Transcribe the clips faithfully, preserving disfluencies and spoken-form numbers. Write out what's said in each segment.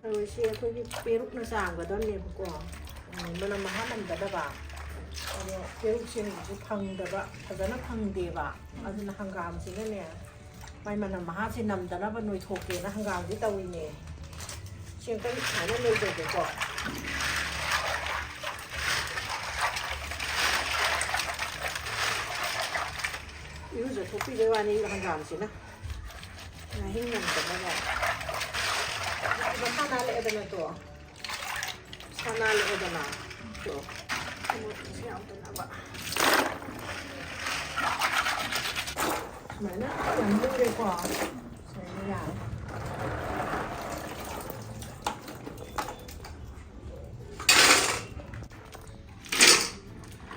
ꯊꯔꯣꯏꯁꯦ ꯑꯩꯈꯣꯏꯒꯤ ꯄꯦꯔꯨꯛꯅ ꯆꯥꯝꯒꯗꯕꯅꯦꯕꯀꯣ꯫ ꯎꯝ, ꯃꯅꯝ ꯃꯍꯥ ꯅꯝꯒꯗꯕ꯫ ꯑꯗꯣ ꯄꯦꯔꯨꯛꯁꯦ ꯍꯧꯖꯤꯛꯁꯦ ꯐꯪꯗꯕ, ꯐꯖꯅ ꯐꯪꯗꯦꯕ꯫ ꯑꯗꯨꯅ ꯍꯪꯒꯥꯝꯁꯤꯅꯅꯦ, ꯃꯥꯏ ꯃꯅꯝ ꯃꯍꯥꯁꯦ ꯅꯝꯗꯅꯕ ꯅꯣꯏꯊꯣꯛꯀꯦꯅ ꯍꯪꯒꯥꯝꯁꯦ ꯇꯧꯔꯤꯅꯦ꯫ ꯁꯦ ꯑꯝꯇꯪ ꯁꯨꯃꯥꯏꯅ ꯅꯣꯏꯖꯒꯦꯀꯣ꯫ ꯏꯔꯨꯖꯊꯣꯛꯄꯤꯕꯩ ꯋꯥꯅꯤ ꯍꯪꯒꯥꯝꯁꯤꯅ꯫ ꯉꯥꯍꯤꯡ ꯅꯝꯗꯅꯕ꯫ ꯃꯁꯥ ꯅꯥꯜꯂꯛꯑꯦꯗꯅ ꯇꯣ꯫ ꯃꯁꯥ ꯅꯥꯜꯂꯛꯑꯦꯗꯅ꯫ ꯇꯣ꯫ ꯑꯃꯣꯠꯄꯁꯨ ꯌꯥꯎꯗꯅꯕ꯫ ꯁꯨꯃꯥꯏꯅ ꯌꯥꯝ ꯂꯨꯔꯦꯀꯣ꯫ ꯁꯨꯃꯥꯏꯅ ꯌꯥꯔꯦ꯫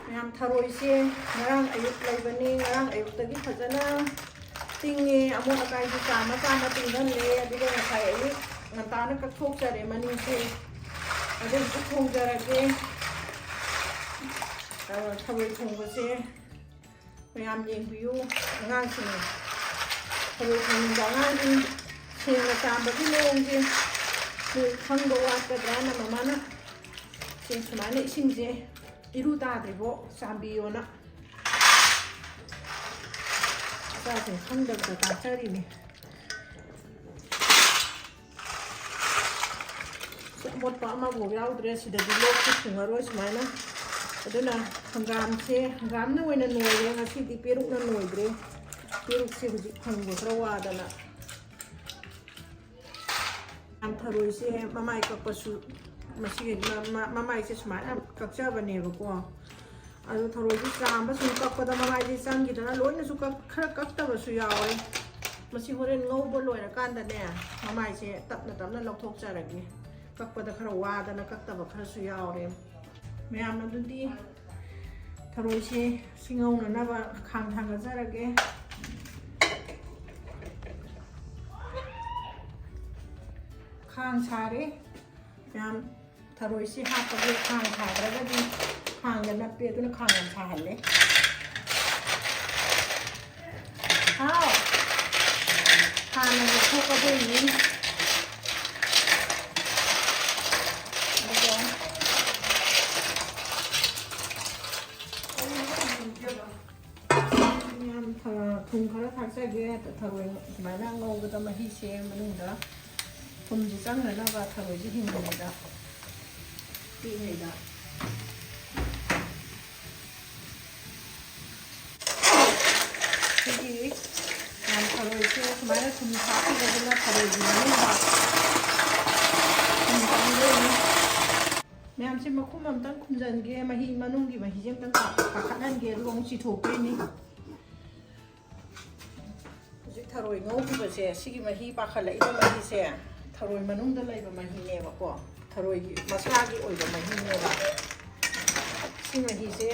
ꯃꯌꯥꯝ, ꯊꯔꯣꯏꯁꯦ ꯉꯔꯥꯡ ꯑꯌꯨꯛ ꯂꯩꯕꯅꯤ꯫ ꯉꯔꯥꯡ ꯑꯌꯨꯛꯇꯒꯤ ꯐꯖꯅ ꯇꯤꯡꯉꯦ꯫ ꯑꯃꯣꯠ ꯑꯀꯥꯏꯁꯦ ꯆꯥꯝꯃ ꯆꯥꯝꯃ ꯇꯤꯡꯍꯜꯂꯦ꯫ ꯑꯗꯨꯒ ꯉꯁꯥꯏ ꯑꯌꯨꯛ ꯉꯟꯇꯥꯅ ꯀꯛꯊꯣꯛꯆꯔꯦ ꯃꯅꯤꯡꯁꯦ꯫ ꯑꯗꯨ ꯑꯃꯨꯛ ꯊꯣꯡꯖꯔꯒꯦ꯫ ꯑ, ꯊꯔꯣꯏ ꯊꯣꯡꯕꯁꯦ ꯃꯌꯥꯝ ꯌꯦꯡꯕꯤꯌꯨ꯫ ꯑꯉꯥꯡꯁꯤꯡ, ꯊꯔꯣꯏ ꯊꯣꯡꯕ ꯑꯉꯥꯡꯁꯤꯡ ꯁꯦꯡꯅ ꯆꯥꯝꯕꯒꯤ ꯃꯑꯣꯡꯁꯦ ꯅꯣꯏ ꯈꯪꯕ ꯋꯥꯠꯀꯗ꯭ꯔꯥꯅ ꯃꯃꯥꯅ ꯁꯦ ꯁꯨꯃꯥꯏꯅ ꯏꯁꯤꯡꯁꯦ ꯏꯔꯨ ꯇꯥꯗ꯭ꯔꯤꯕꯣ ꯆꯥꯝꯕꯤꯌꯣꯅ ꯏꯆꯥꯁꯤꯡ ꯈꯪꯗꯕꯗ ꯇꯥꯛꯆꯔꯤꯅꯤ꯫ ꯑꯃꯣꯠꯄ ꯑꯃꯐꯥꯎ ꯌꯥꯎꯗ꯭ꯔꯦ꯫ ꯁꯤꯗꯗꯤ ꯂꯣꯛꯁꯨ ꯊꯨꯡꯉꯔꯣꯏ ꯁꯨꯃꯥꯏꯅ꯫ ꯑꯗꯨꯅ ꯍꯪꯒꯥꯝꯁꯦ, ꯍꯪꯒꯥꯝꯅ ꯑꯣꯏꯅ ꯅꯣꯏꯔꯦ ꯉꯁꯤꯗꯤ, ꯄꯦꯔꯨꯛꯅ ꯅꯣꯏꯗ꯭ꯔꯦ꯫ ꯄꯦꯔꯨꯛꯁꯦ ꯍꯧꯖꯤꯛ ꯐꯪꯕ ꯈꯔ ꯋꯥꯗꯅ꯫ ꯌꯥꯝ ꯊꯔꯣꯏꯁꯦ ꯃꯃꯥꯏ ꯀꯛꯄꯁꯨ, ꯃꯁꯤꯒꯤ ꯃ-, ꯃ-, ꯃꯃꯥꯏꯁꯦ ꯁꯨꯃꯥꯏꯅ ꯀꯛꯆꯕꯅꯦꯕꯀꯣ꯫ ꯑꯗꯨ ꯊꯔꯣꯏꯁꯦ ꯆꯥꯝꯕ ꯁꯨꯝ ꯀꯛꯄꯗ ꯃꯃꯥꯏꯁꯦ ꯆꯪꯈꯤꯗꯅ ꯂꯣꯏꯅꯁꯨ ꯀꯛ-, ꯈꯔ ꯀꯛꯇꯕꯁꯨ ꯌꯥꯎꯋꯦ꯫ ꯃꯁꯤ ꯍꯣꯔꯦꯟ ꯉꯧꯕ ꯂꯣꯏꯔꯀꯥꯟꯗꯅꯦ, ꯃꯃꯥꯏꯁꯦ ꯇꯞꯅ ꯇꯞꯅ ꯂꯧꯊꯣꯛꯆꯔꯒꯦ꯫ ꯀꯛꯄꯗ ꯈꯔ ꯋꯥꯗꯅ ꯀꯛꯇꯕ ꯈꯔꯁꯨ ꯌꯥꯎꯔꯦ꯫ ꯃꯌꯥꯝ, ꯑꯗꯨꯗꯤ ꯊꯔꯣꯏꯁꯦ ꯁꯤ ꯉꯧꯅꯅꯕ ꯈꯥꯡ ꯊꯥꯡꯒꯠꯆꯔꯒꯦ꯫ ꯈꯥꯡ ꯁꯥꯔꯦ꯫ ꯃꯌꯥꯝ, ꯊꯔꯣꯏꯁꯤ ꯍꯥꯞꯄꯒꯦ꯫ ꯈꯥꯡ ꯁꯥꯗ꯭ꯔꯒꯗꯤ ꯈꯥꯡꯗ ꯅꯞꯄꯦ, ꯑꯗꯨꯅ ꯈꯥꯡ ꯌꯥꯝ ꯁꯥꯍꯜꯂꯦ꯫ ꯍꯥꯎ꯫ ꯊꯣꯛꯀꯗꯣꯏꯅꯤ꯫ ꯑꯗꯨꯒ ꯌꯥꯝ ꯊ-, ꯊꯨꯝ ꯈꯔ ꯊꯥꯛꯆꯒꯦ꯫ ꯊꯔꯣꯏ ꯁꯨꯃꯥꯏꯅ ꯉꯧꯕꯗ ꯃꯍꯤꯁꯦ ꯃꯅꯨꯡꯗ ꯊꯨꯝꯁꯦ ꯆꯪꯅꯅꯕ ꯊꯔꯣꯏꯁꯦ ꯍꯤꯡꯉꯤꯉꯩꯗ ꯄꯤꯛꯏꯉꯩꯗ꯫ ꯁꯤꯒꯤ ꯌꯥꯝ ꯊꯔꯣꯏꯁꯦ ꯁꯨꯃꯥꯏꯅ ꯊꯨꯝ ꯊꯥꯛꯄꯤꯕꯁꯤꯅ ꯊꯔꯣꯏꯒꯤ ꯃꯅꯨꯡꯗ ꯊꯨꯝ ꯆꯪꯗꯣꯏꯅꯤ꯫ ꯃꯌꯥꯝꯁꯦ ꯃꯈꯨꯝ ꯑꯝꯇꯪ ꯈꯨꯝꯖꯤꯟꯒꯦ, ꯃꯍꯤ, ꯃꯅꯨꯡꯒꯤ ꯃꯍꯤꯁꯦ ꯑꯝꯇꯪ ꯀꯥ-, ꯀꯥꯈꯠꯍꯟꯒꯦ, ꯑꯗꯨꯒ ꯑꯃꯨꯛ ꯆꯤꯊꯣꯛꯇꯣꯏꯅꯤ꯫ ꯍꯧꯖꯤꯛ ꯊꯔꯣꯏ ꯉꯧꯈꯤꯕꯁꯦ, ꯁꯤꯒꯤ ꯃꯍꯤ ꯄꯥꯈꯠꯂꯛꯏꯕ ꯃꯍꯤꯁꯦ ꯊꯔꯣꯏ ꯃꯅꯨꯡꯗ ꯂꯩꯕ ꯃꯍꯤꯅꯦꯕꯀꯣ, ꯊꯔꯣꯏꯒꯤ ꯃꯁꯥꯒꯤ ꯑꯣꯏꯕ ꯃꯍꯤꯅꯦꯕ꯫ ꯁꯤ ꯃꯍꯤꯁꯦ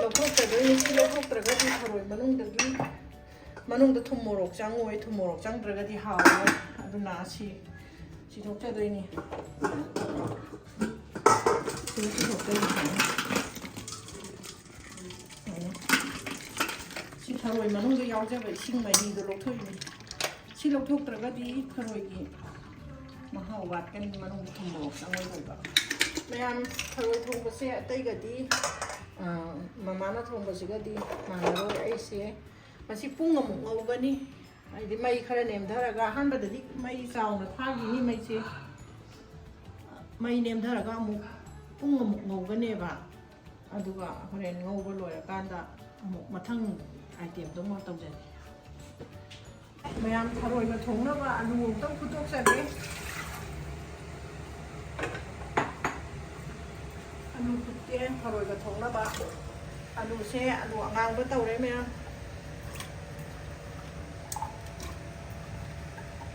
ꯂꯧꯊꯣꯛꯆꯗꯣꯏꯅꯤ꯫ ꯁꯤ ꯂꯧꯊꯣꯛꯇ꯭ꯔꯒꯗꯤ ꯊꯔꯣꯏ ꯃꯅꯨꯡꯗꯒꯤ, ꯃꯅꯨꯡꯗ ꯊꯨꯝ ꯃꯣꯔꯣꯛ ꯆꯪꯉꯣꯏ꯫ ꯊꯨꯝ ꯃꯣꯔꯣꯛ ꯆꯪꯗ꯭ꯔꯒꯗꯤ ꯍꯥꯎꯔꯣꯏ꯫ ꯑꯗꯨꯅ ꯁꯤ ꯆꯤꯊꯣꯛꯆꯗꯣꯏꯅꯤ꯫ ꯁꯤ ꯆꯤꯊꯣꯛꯆꯗꯣꯏꯅꯤ꯫ ꯁꯤ ꯊꯔꯣꯏ ꯃꯅꯨꯡꯗ ꯌꯥꯎꯖꯕ ꯏꯁꯤꯡ ꯃꯍꯤꯗꯣ ꯂꯧꯊꯣꯛꯏꯅꯤ꯫ ꯁꯤ ꯂꯧꯊꯣꯛꯇ꯭ꯔꯒꯗꯤ ꯊꯔꯣꯏꯒꯤ ꯃꯍꯥꯎ ꯋꯥꯠꯀꯅꯤ, ꯃꯅꯨꯡꯗ ꯊꯨꯝ ꯃꯣꯔꯣꯛ ꯆꯪꯉꯣꯏꯗꯧꯕ꯫ ꯃꯌꯥꯝ, ꯊꯔꯣꯏ ꯊꯣꯡꯕꯁꯦ ꯑꯇꯩꯒꯗꯤ, ꯑ, ꯃꯃꯥꯅ ꯊꯣꯡꯕꯁꯤꯒꯗꯤ ꯃꯥꯟꯅꯔꯣꯏ꯫ ꯑꯩꯁꯦ ꯃꯁꯤ ꯄꯨꯡ ꯑꯃꯨꯛ ꯉꯧꯒꯅꯤ꯫ ꯍꯥꯏꯗꯤ ꯃꯩ ꯈꯔ ꯅꯦꯝꯊꯔꯒ, ꯑꯍꯥꯟꯕꯗꯗꯤ ꯃꯩ ꯆꯥꯎꯅ ꯊꯥꯈꯤꯅꯤ꯫ ꯃꯩꯁꯦ, ꯃꯩ ꯅꯦꯝꯊꯔꯒ ꯑꯃꯨꯛ ꯄꯨꯡ ꯑꯃꯨꯛ ꯉꯧꯒꯅꯦꯕ꯫ ꯑꯗꯨꯒ ꯍꯣꯔꯦꯟ ꯉꯧꯕ ꯂꯣꯏꯔꯀꯥꯟꯗ ꯑꯃꯨꯛ ꯃꯊꯪ item ꯗꯣ ꯑꯃꯨꯛ ꯇꯧꯖꯒꯦ꯫ ꯃꯌꯥꯝ, ꯊꯔꯣꯏꯒ ꯊꯣꯡꯅꯕ ꯑꯂꯨ ꯑꯃꯨꯛꯇꯪ ꯐꯨꯠꯇꯣꯛꯆꯒꯦ꯫ ꯑꯂꯨ ꯐꯨꯠꯀꯦ, ꯊꯔꯣꯏꯒ ꯊꯣꯡꯅꯕ꯫ ꯑꯂꯨꯁꯦ ꯑꯂꯨ ꯑꯉꯥꯡꯕ ꯇꯧꯔꯦ ꯃꯌꯥꯝ꯫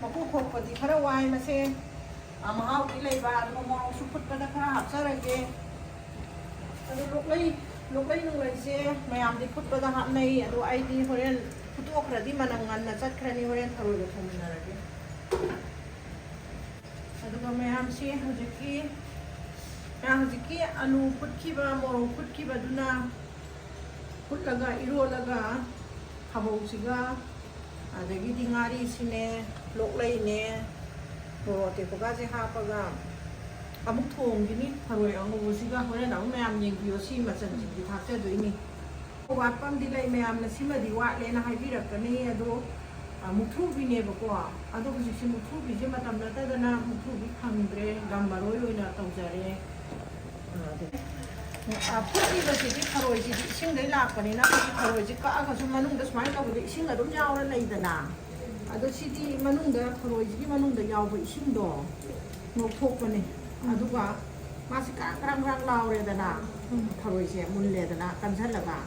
ꯃꯀꯨ ꯈꯣꯛꯄꯗꯤ ꯈꯔ ꯋꯥꯏ ꯃꯁꯦ꯫ ꯑ, ꯃꯍꯥꯎꯗꯤ ꯂꯩꯕ, ꯑꯗꯨꯒ ꯃꯣꯔꯣꯛꯁꯨ ꯐꯨꯠꯄꯗ ꯈꯔ ꯍꯥꯞꯆꯔꯒꯦ꯫ ꯑꯗꯨ ꯂꯣꯛꯂꯩ, ꯂꯣꯛꯂꯩ ꯅꯨꯡꯂꯩꯁꯦ ꯃꯌꯥꯝꯗꯤ ꯐꯨꯠꯄꯗ ꯍꯥꯞꯅꯩ, ꯑꯗꯣ ꯑꯩꯗꯤ ꯍꯣꯔꯦꯟ ꯐꯨꯠꯇꯣꯛꯈ꯭ꯔꯗꯤ ꯃꯅꯝ ꯉꯟꯅ ꯆꯠꯈ꯭ꯔꯅꯤ, ꯍꯣꯔꯦꯟ ꯊꯔꯣꯏꯒ ꯊꯣꯡꯃꯤꯟꯅꯔꯒꯦ꯫ ꯑꯗꯨꯒ ꯃꯌꯥꯝꯁꯤ ꯍꯧꯖꯤꯛꯀꯤ, ꯃꯌꯥꯝ ꯍꯧꯖꯤꯛꯀꯤ ꯑꯂꯨ ꯐꯨꯠꯈꯤꯕ, ꯃꯣꯔꯣꯛ ꯐꯨꯠꯈꯤꯕꯗꯨꯅ ꯐꯨꯠꯂꯒ ꯏꯔꯣꯜꯂꯒ ꯐꯕꯧꯁꯤꯒ ꯑꯗꯒꯤꯗꯤ ꯉꯥꯔꯤꯁꯤꯅꯦ, ꯂꯣꯛꯂꯩꯅꯦ, ꯃꯣꯔꯣꯛ ꯑꯇꯦꯛꯄꯒꯁꯦ ꯍꯥꯞꯄꯒ ꯑꯃꯨꯛ ꯊꯣꯡꯈꯤꯅꯤ꯫ ꯊꯔꯣꯏ ꯑꯉꯧꯕꯁꯤꯒ ꯍꯣꯔꯦꯟ ꯑꯃꯨꯛ ꯃꯌꯥꯝ ꯌꯦꯡꯕꯤꯌꯣ ꯁꯤ ꯃꯆꯜꯁꯤꯡꯁꯦ ꯊꯥꯛꯆꯗꯣꯏꯅꯤ꯫ ꯋꯥꯠꯄ ꯑꯃꯗꯤ ꯂꯩ, ꯃꯌꯥꯝꯅ ꯁꯤꯃꯗꯤ ꯋꯥꯠꯂꯦꯅ ꯍꯥꯏꯕꯤꯔꯛꯀꯅꯤ꯫ ꯑꯗꯣ ꯃꯨꯛꯊ꯭ꯔꯨꯕꯤꯅꯦꯕꯀꯣ꯫ ꯑꯗꯣ ꯍꯧꯖꯤꯛꯁꯦ ꯃꯨꯛꯊ꯭ꯔꯨꯕꯤꯁꯦ ꯃꯇꯝ ꯅꯠꯇꯗꯅ ꯃꯨꯛꯊ꯭ꯔꯨꯕꯤ ꯐꯪꯗ꯭ꯔꯦ, ꯂꯝ ꯃꯔꯣꯏ ꯑꯣꯏꯅ ꯇꯧꯖꯔꯦ꯫ ꯑ, ꯐꯨꯠꯂꯤꯕꯁꯤꯗꯤ ꯊꯔꯣꯏꯁꯤꯗꯤ ꯏꯁꯤꯡꯗꯩ ꯂꯥꯛꯄꯅꯤꯅ ꯑꯩꯈꯣꯏꯒꯤ ꯊꯔꯣꯏꯁꯤ ꯀꯛꯑꯒꯁꯨ ꯃꯅꯨꯡꯗ ꯁꯨꯃꯥꯏꯅ ꯇꯧꯕꯗ ꯏꯁꯤꯡ ꯑꯗꯨꯝ ꯌꯥꯎꯔ ꯂꯩꯗꯅ꯫ ꯑꯗꯣ ꯁꯤꯗꯤ ꯃꯅꯨꯡꯗ, ꯊꯔꯣꯏꯁꯤꯒꯤ ꯃꯅꯨꯡꯗ ꯌꯥꯎꯕ ꯏꯁꯤꯡꯗꯣ ꯂꯧꯊꯣꯛꯄꯅꯦ꯫ ꯑꯗꯨꯒ ꯃꯥꯁꯤ ꯀ꯭ꯔꯥꯛ ꯀ꯭ꯔꯥꯛ ꯀ꯭ꯔꯥꯛ ꯂꯥꯎꯔꯦꯗꯅ, ꯊꯔꯣꯏꯁꯦ ꯃꯨꯜꯂꯦꯗꯅ ꯀꯟꯁꯤꯜꯂꯒ꯫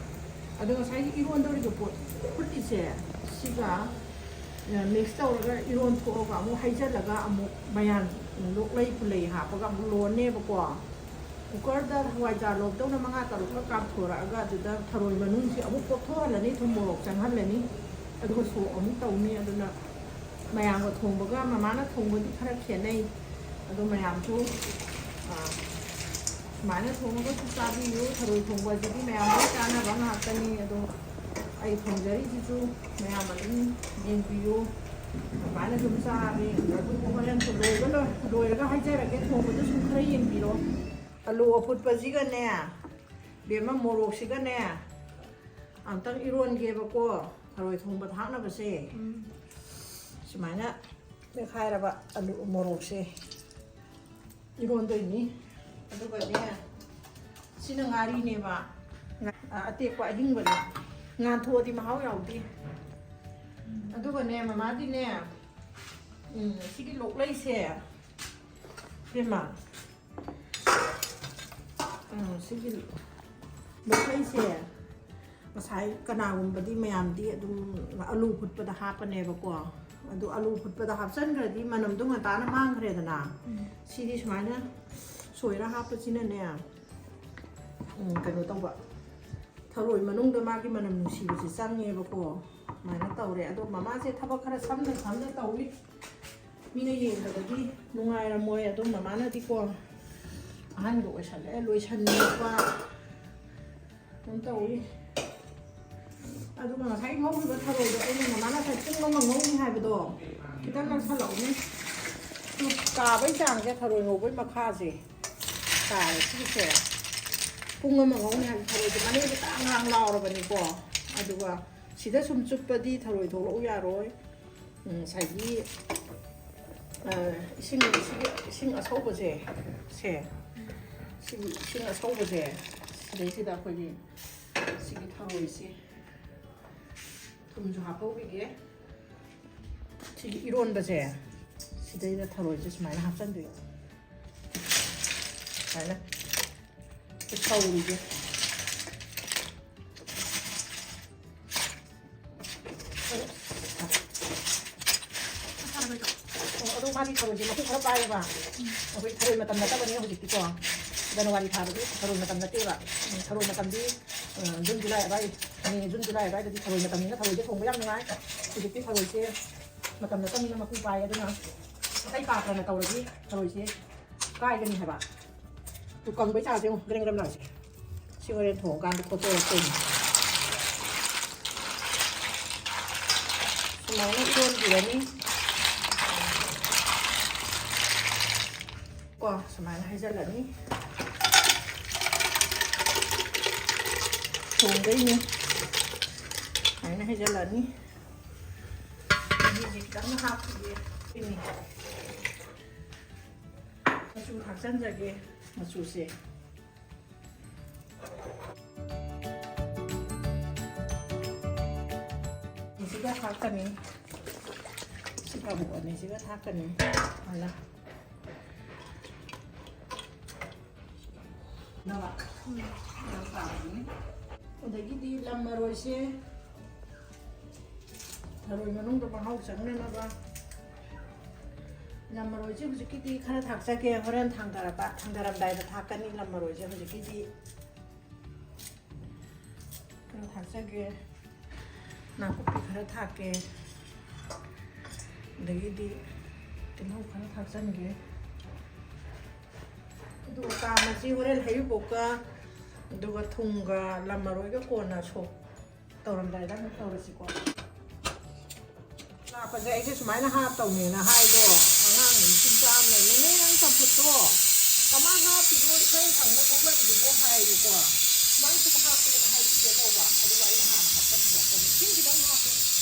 ꯑꯗꯣ ꯉꯁꯥꯏꯒꯤ ꯏꯔꯣꯟꯗꯧꯔꯤꯕ ꯄꯣꯠ ꯐꯨꯠꯂꯤꯁꯦ ꯁꯤꯒ ꯃꯤꯛꯁ ꯇꯧꯔꯒ ꯏꯔꯣꯟ ꯊꯣꯛꯑꯒ ꯑꯃꯨꯛ ꯍꯩꯖꯤꯜꯂꯒ ꯑꯃꯨꯛ ꯃꯌꯥꯟ ꯂꯣꯛꯂꯩ ꯄꯨꯂꯩ ꯍꯥꯞꯄꯒ ꯑꯃꯨꯛ ꯂꯣꯟꯅꯦꯕꯀꯣ꯫ ꯀꯨꯀꯔꯗ ꯍꯋꯥꯏꯖꯥꯔ ꯂꯣꯞꯇꯧꯅ ꯃꯉꯥ ꯇꯔꯨꯛꯂꯛ ꯀꯥꯝꯊꯣꯔꯛꯑꯒ ꯑꯗꯨꯗ ꯊꯔꯣꯏ ꯃꯅꯨꯡꯁꯤ ꯑꯃꯨꯛ ꯄꯣꯞꯊꯣꯛꯍꯜꯂꯅꯤ, ꯊꯨꯝ ꯃꯣꯔꯣꯛ ꯆꯪꯍꯜꯂꯅꯤ꯫ ꯑꯗꯨꯒ ꯁꯣꯛ ꯑꯃꯨꯛ ꯇꯧꯅꯤ꯫ ꯑꯗꯨꯅ ꯃꯌꯥꯝꯒ ꯊꯣꯡꯕꯒ ꯃꯃꯥꯅ ꯊꯣꯡꯕꯗꯤ ꯈꯔ ꯈꯦꯠꯅꯩ꯫ ꯑꯗꯣ ꯃꯌꯥꯝꯁꯨ, ꯑ, ꯁꯨꯃꯥꯏꯅ ꯊꯣꯡꯉꯒꯁꯨ ꯆꯥꯕꯤꯌꯨ꯫ ꯊꯔꯣꯏ ꯊꯣꯡꯕ ꯑꯁꯤꯗꯤ ꯃꯌꯥꯝ ꯂꯣꯏ ꯆꯥꯅꯕ ꯉꯥꯛꯇꯅꯤ꯫ ꯑꯗꯣ ꯑꯩ ꯊꯣꯡꯖꯔꯤꯁꯤꯁꯨ ꯃꯌꯥꯝ ꯑꯗꯨꯝ ꯌꯦꯡꯕꯤꯌꯨ꯫ ꯑꯗꯨꯃꯥꯏꯅ ꯑꯗꯨꯝ ꯆꯥꯔꯦ꯫ ꯑꯗꯨꯕꯨ ꯍꯣꯔꯦꯟ ꯂꯣꯏꯕ ꯂꯣꯏ-, ꯂꯣꯏꯔꯒ ꯍꯥꯏꯖꯔꯒꯦ, ꯊꯣꯡꯕꯗꯨꯁꯨ ꯈꯔ ꯌꯦꯡꯕꯤꯔꯣ꯫ ꯑꯂꯨ ꯑꯐꯨꯠꯄꯁꯤꯒꯅꯦ, ꯕꯦꯝꯃ, ꯃꯣꯔꯣꯛꯁꯤꯒꯅꯦ, ꯑꯝꯇꯪ ꯏꯔꯣꯟꯒꯦꯕꯀꯣ, ꯊꯔꯣꯏ ꯊꯣꯡꯕ ꯊꯥꯛꯅꯕꯁꯦ꯫ ꯎꯝ꯫ ꯁꯨꯃꯥꯏꯅ ꯃꯦꯠꯈꯥꯏꯔꯕ ꯑꯂꯨ ꯃꯣꯔꯣꯛꯁꯦ ꯏꯔꯣꯟꯗꯣꯏꯅꯤ꯫ ꯑꯗꯨꯒꯅꯦ, ꯁꯤꯅ ꯉꯥꯔꯤꯅꯦꯕ꯫ ꯉꯥ-, ꯑꯇꯦꯛꯄ ꯑꯍꯤꯡꯕꯅꯦ꯫ ꯉꯥꯟꯊꯣꯛꯑꯗꯤ ꯃꯍꯥꯎ ꯌꯥꯎꯗꯦ꯫ ꯑꯗꯨꯒꯅꯦ, ꯃꯃꯥꯗꯤꯅꯦ, ꯎꯝ, ꯁꯤꯒꯤ ꯂꯣꯛꯂꯩꯁꯦ, ꯏꯕꯦꯝꯃ, ꯎꯝ, ꯁꯤꯒꯤ ꯂꯣꯛꯂꯩꯁꯦ ꯉꯁꯥꯏ ꯀꯅꯥꯒꯨꯝꯕꯗꯤ ꯃꯌꯥꯝꯗꯤ ꯑꯗꯨꯝ ꯑꯂꯨ ꯐꯨꯠꯄꯗ ꯍꯥꯞꯄꯅꯦꯕꯀꯣ꯫ ꯑꯗꯨ ꯑꯂꯨ ꯐꯨꯠꯄꯗ ꯍꯥꯞꯆꯟꯈ꯭ꯔꯗꯤ ꯃꯅꯝꯗꯣ ꯉꯟꯇꯥꯅ ꯃꯥꯡꯈ꯭ꯔꯦꯗꯅ꯫ ꯎꯝ꯫ ꯁꯤꯗꯤ ꯁꯨꯃꯥꯏꯅ ꯁꯣꯏꯔ ꯍꯥꯞꯄꯁꯤꯅꯅꯦ, ꯎꯝ, ꯀꯩꯅꯣ ꯇꯧꯕ, ꯊꯔꯣꯏ ꯃꯅꯨꯡꯗ ꯃꯥꯒꯤ ꯃꯅꯝ ꯅꯨꯡꯁꯤꯕꯁꯦ ꯆꯪꯉꯦꯕꯀꯣ꯫ ꯑꯗꯨꯃꯥꯏꯅ ꯇꯧꯔꯦ꯫ ꯑꯗꯣ ꯃꯃꯥꯁꯦ ꯊꯕꯛ ꯈꯔ ꯁꯝꯅ ꯁꯝꯅ ꯇꯧꯏ꯫ ꯃꯤꯅ ꯌꯦꯡꯕꯗꯗꯤ ꯅꯨꯡꯉꯥꯏꯔꯝꯃꯣꯏ꯫ ꯑꯗꯣ ꯃꯃꯥꯅꯗꯤꯀꯣ, ꯑꯍꯟꯒ ꯑꯣꯏꯁꯜꯂꯛꯑꯦ, ꯂꯣꯏꯁꯟꯅꯤꯡꯉꯛꯄ ꯑꯗꯨꯝ ꯇꯧꯏ꯫ ꯑꯗꯨꯒ ꯉꯁꯥꯏ ꯉꯧꯈꯤꯕ ꯊꯔꯣꯏꯗꯣ ꯑꯩꯅ ꯃꯃꯥꯅ ꯉꯁꯥꯏ ꯄꯨꯡ ꯑꯃ ꯉꯧꯅꯤ ꯍꯥꯏꯕꯗꯣ ꯈꯤꯇꯪ ꯅꯛꯁꯜꯂꯛꯎꯅꯦ꯫ ꯇꯥꯕꯩ ꯆꯥꯡꯁꯦ ꯊꯔꯣꯏ ꯉꯧꯕꯩ ꯃꯈꯥꯁꯦ ꯇꯥꯔꯦ ꯁꯤꯁꯦ꯫ ꯄꯨꯡ ꯑꯃ ꯉꯧꯅꯤ ꯍꯥꯏꯕ ꯊꯔꯣꯏꯁꯦ ꯃꯅꯨꯡꯗ ꯇꯥꯡ ꯉꯥꯡ ꯂꯥꯎꯔꯕꯅꯤꯀꯣ꯫ ꯑꯗꯨꯒ ꯁꯤꯗ ꯁꯨꯝ ꯆꯨꯞꯄꯗꯤ ꯊꯔꯣꯏ ꯊꯣꯛꯂꯛꯎ ꯌꯥꯔꯣꯏ꯫ ꯎꯝ, ꯉꯁꯥꯏꯒꯤ ꯑ, ꯏꯁꯤꯡ, ꯏꯁꯤꯡ, ꯏꯁꯤꯡ ꯑꯁꯧꯕꯁꯦ, ꯁꯦ, ꯁꯤꯒꯤ ꯏꯁꯤꯡ ꯑꯁꯧꯕꯁꯦ, ꯁꯤꯗꯩꯁꯤꯗ ꯑꯩꯈꯣꯏꯒꯤ ꯁꯤꯒꯤ ꯊꯔꯣꯏꯁꯤ ꯊꯨꯝꯁꯨ ꯍꯥꯞꯍꯧꯈꯤꯒꯦ꯫ ꯁꯤꯒꯤ ꯏꯔꯣꯟꯕꯁꯦ ꯁꯤꯗꯩꯗ ꯊꯔꯣꯏꯁꯦ ꯁꯨꯃꯥꯏꯅ ꯍꯥꯞꯆꯟꯗꯣꯏꯕ꯫ ꯁꯨꯃꯥꯏꯅ ꯁꯧꯔꯤꯁꯦ꯫ ꯑꯣ, ꯑꯗꯣ ꯃꯥꯗꯤ ꯊꯔꯣꯏꯁꯦ ꯃꯀꯨ ꯈꯔ ꯄꯥꯏꯌꯦꯕ꯫ ꯑꯩꯈꯣꯏ ꯊꯔꯣꯏ ꯃꯇꯝ ꯅꯠꯇꯕꯅꯤꯅ ꯍꯧꯖꯤꯛꯇꯤꯀꯣ꯫ ꯖꯅꯋꯥꯔꯤ ꯊꯥꯗꯗꯤ ꯊꯔꯣꯏ ꯃꯇꯝ ꯅꯠꯇꯦꯕ꯫ ꯎꯝ, ꯊꯔꯣꯏ ꯃꯇꯝꯗꯤ, ꯑ, ꯖꯨꯟ, ꯖꯨꯂꯥꯏ ꯑꯗꯥꯏ, ꯃꯦ, ꯖꯨꯟ, ꯖꯨꯂꯥꯏ ꯑꯗꯥꯏꯗꯗꯤ ꯊꯔꯣꯏ ꯃꯇꯝꯅꯤꯅ ꯊꯔꯣꯏꯁꯦ ꯊꯣꯡꯕ ꯌꯥꯝ ꯅꯨꯡꯉꯥꯏ꯫ ꯍꯧꯖꯤꯛꯇꯤ ꯊꯔꯣꯏꯁꯦ ꯃꯇꯝ ꯅꯠꯇꯕꯅꯤꯅ ꯃꯀꯨ ꯄꯥꯏ꯫ ꯑꯗꯨꯅ ꯑꯇꯩ ꯄꯥꯇ꯭ꯔꯅ ꯇꯧꯔꯗꯤ ꯊꯔꯣꯏꯁꯦ ꯀꯥꯏꯒꯅꯤ ꯍꯥꯏꯕ꯫ ꯇꯨ ꯀꯪꯕꯩ ꯆꯥꯡꯁꯦ ꯌꯦꯡꯉꯨ, ꯒ꯭ꯔꯦꯝ ꯒ꯭ꯔꯦꯝ ꯂꯥꯎꯔꯤꯁꯦ꯫ ꯁꯤ ꯍꯣꯔꯦꯟ ꯊꯣꯡꯉꯀꯥꯟꯗ ꯐꯣꯇꯣꯔꯛꯇꯣꯏꯅꯤ꯫ ꯁꯨꯃꯥꯏꯅ ꯏꯔꯣꯟꯕꯤꯔꯅꯤ꯫ ꯀꯣ, ꯁꯨꯃꯥꯏꯅ ꯍꯩꯖꯤꯜꯂꯅꯤ꯫ ꯊꯣꯡꯗꯣꯏꯅꯦ꯫ ꯁꯨꯃꯥꯏꯅ ꯍꯩꯖꯤꯜꯂꯅꯤ꯫ ꯃꯍꯤꯁꯦ ꯈꯤꯇꯪ ꯍꯥꯞꯈꯤꯒꯦ꯫ ꯁꯤꯅꯤ꯫ ꯃꯆꯨ ꯊꯥꯛꯆꯟꯖꯒꯦ꯫ ꯃꯆꯨꯁꯦ꯫ ꯑꯅꯤꯁꯤꯒ ꯊꯥꯛꯀꯅꯤ꯫ ꯁꯤ ꯀꯕꯣꯛ ꯑꯅꯤꯁꯤꯒ ꯊꯥꯛꯀꯅꯤ꯫ ꯑꯗ ꯅꯋꯥ꯫ ꯎꯝ꯫ ꯌꯥꯝ ꯄꯥꯝꯕꯅꯤ꯫ ꯑꯗꯒꯤꯗꯤ ꯂꯝ ꯃꯔꯣꯏꯁꯦ ꯊꯔꯣꯏ ꯃꯅꯨꯡꯗ ꯃꯍꯥꯎ ꯆꯪꯅꯅꯕ ꯂꯝ ꯃꯔꯣꯏꯁꯦ ꯍꯧꯖꯤꯛꯀꯤꯗꯤ ꯈꯔ ꯊꯥꯛꯆꯒꯦ, ꯍꯣꯔꯦꯟ ꯊꯥꯡꯗꯔꯕ, ꯊꯥꯡꯗꯔꯝꯗꯥꯏꯗ ꯊꯥꯛꯀꯅꯤ ꯂꯝ ꯃꯔꯣꯏꯁꯦ꯫ ꯍꯧꯖꯤꯛꯀꯤꯗꯤ ꯈꯔ ꯊꯥꯛꯆꯒꯦ, ꯅꯥꯀꯨꯞꯄꯤ ꯈꯔ ꯊꯥꯛꯀꯦ, ꯑꯗꯒꯤꯗꯤ ꯇꯤꯜꯍꯧ ꯈꯔ ꯊꯥꯛꯆꯟꯒꯦ꯫ ꯑꯗꯨꯒ ꯀꯥ ꯃꯆꯤ ꯍꯣꯔꯦꯟ ꯍꯩꯔꯤꯕꯣꯞꯀ ꯑꯗꯨꯒ ꯊꯨꯝꯒ ꯂꯝ ꯃꯔꯣꯏꯒ ꯀꯣꯟꯅ ꯁꯣꯛ ꯇꯧꯔꯝꯗꯥꯏꯗ ꯑꯃꯨꯛ ꯇꯧꯔꯁꯤꯀꯣ꯫ ꯂꯥꯛꯄꯁꯦ ꯑꯩꯁꯦ ꯁꯨꯃꯥꯏꯅ ꯍꯥꯞꯇꯧꯅꯦꯅ ꯍꯥꯏꯗꯣ, ꯑꯉꯥꯡ ꯅꯨꯄꯤ ꯃꯆꯥ ꯑꯃꯅ, "ꯅꯦꯅꯦ, ꯅꯪ ꯆꯝꯐꯨꯠꯇꯣ ꯀꯃꯥꯏꯅ ꯍꯥꯞꯄꯤꯅꯣ? ꯏꯊꯪ ꯊꯪꯅ ꯊꯣꯛꯂꯛꯏꯗꯨꯕꯨ?" ꯍꯥꯏꯕꯀꯣ꯫ ꯁꯨꯃꯥꯏꯅ ꯁꯨꯝ ꯍꯥꯞꯄꯦꯅ ꯍꯥꯏꯕꯤꯒꯦ ꯇꯧꯕ, ꯑꯗꯨꯒ ꯑꯩꯅ ꯍꯥꯟꯅ ꯍꯥꯞꯆꯤꯟꯊꯣꯛꯄꯅꯤ꯫ ꯏꯁꯤꯡ ꯈꯤꯇꯪ ꯍꯥꯞꯄꯦ,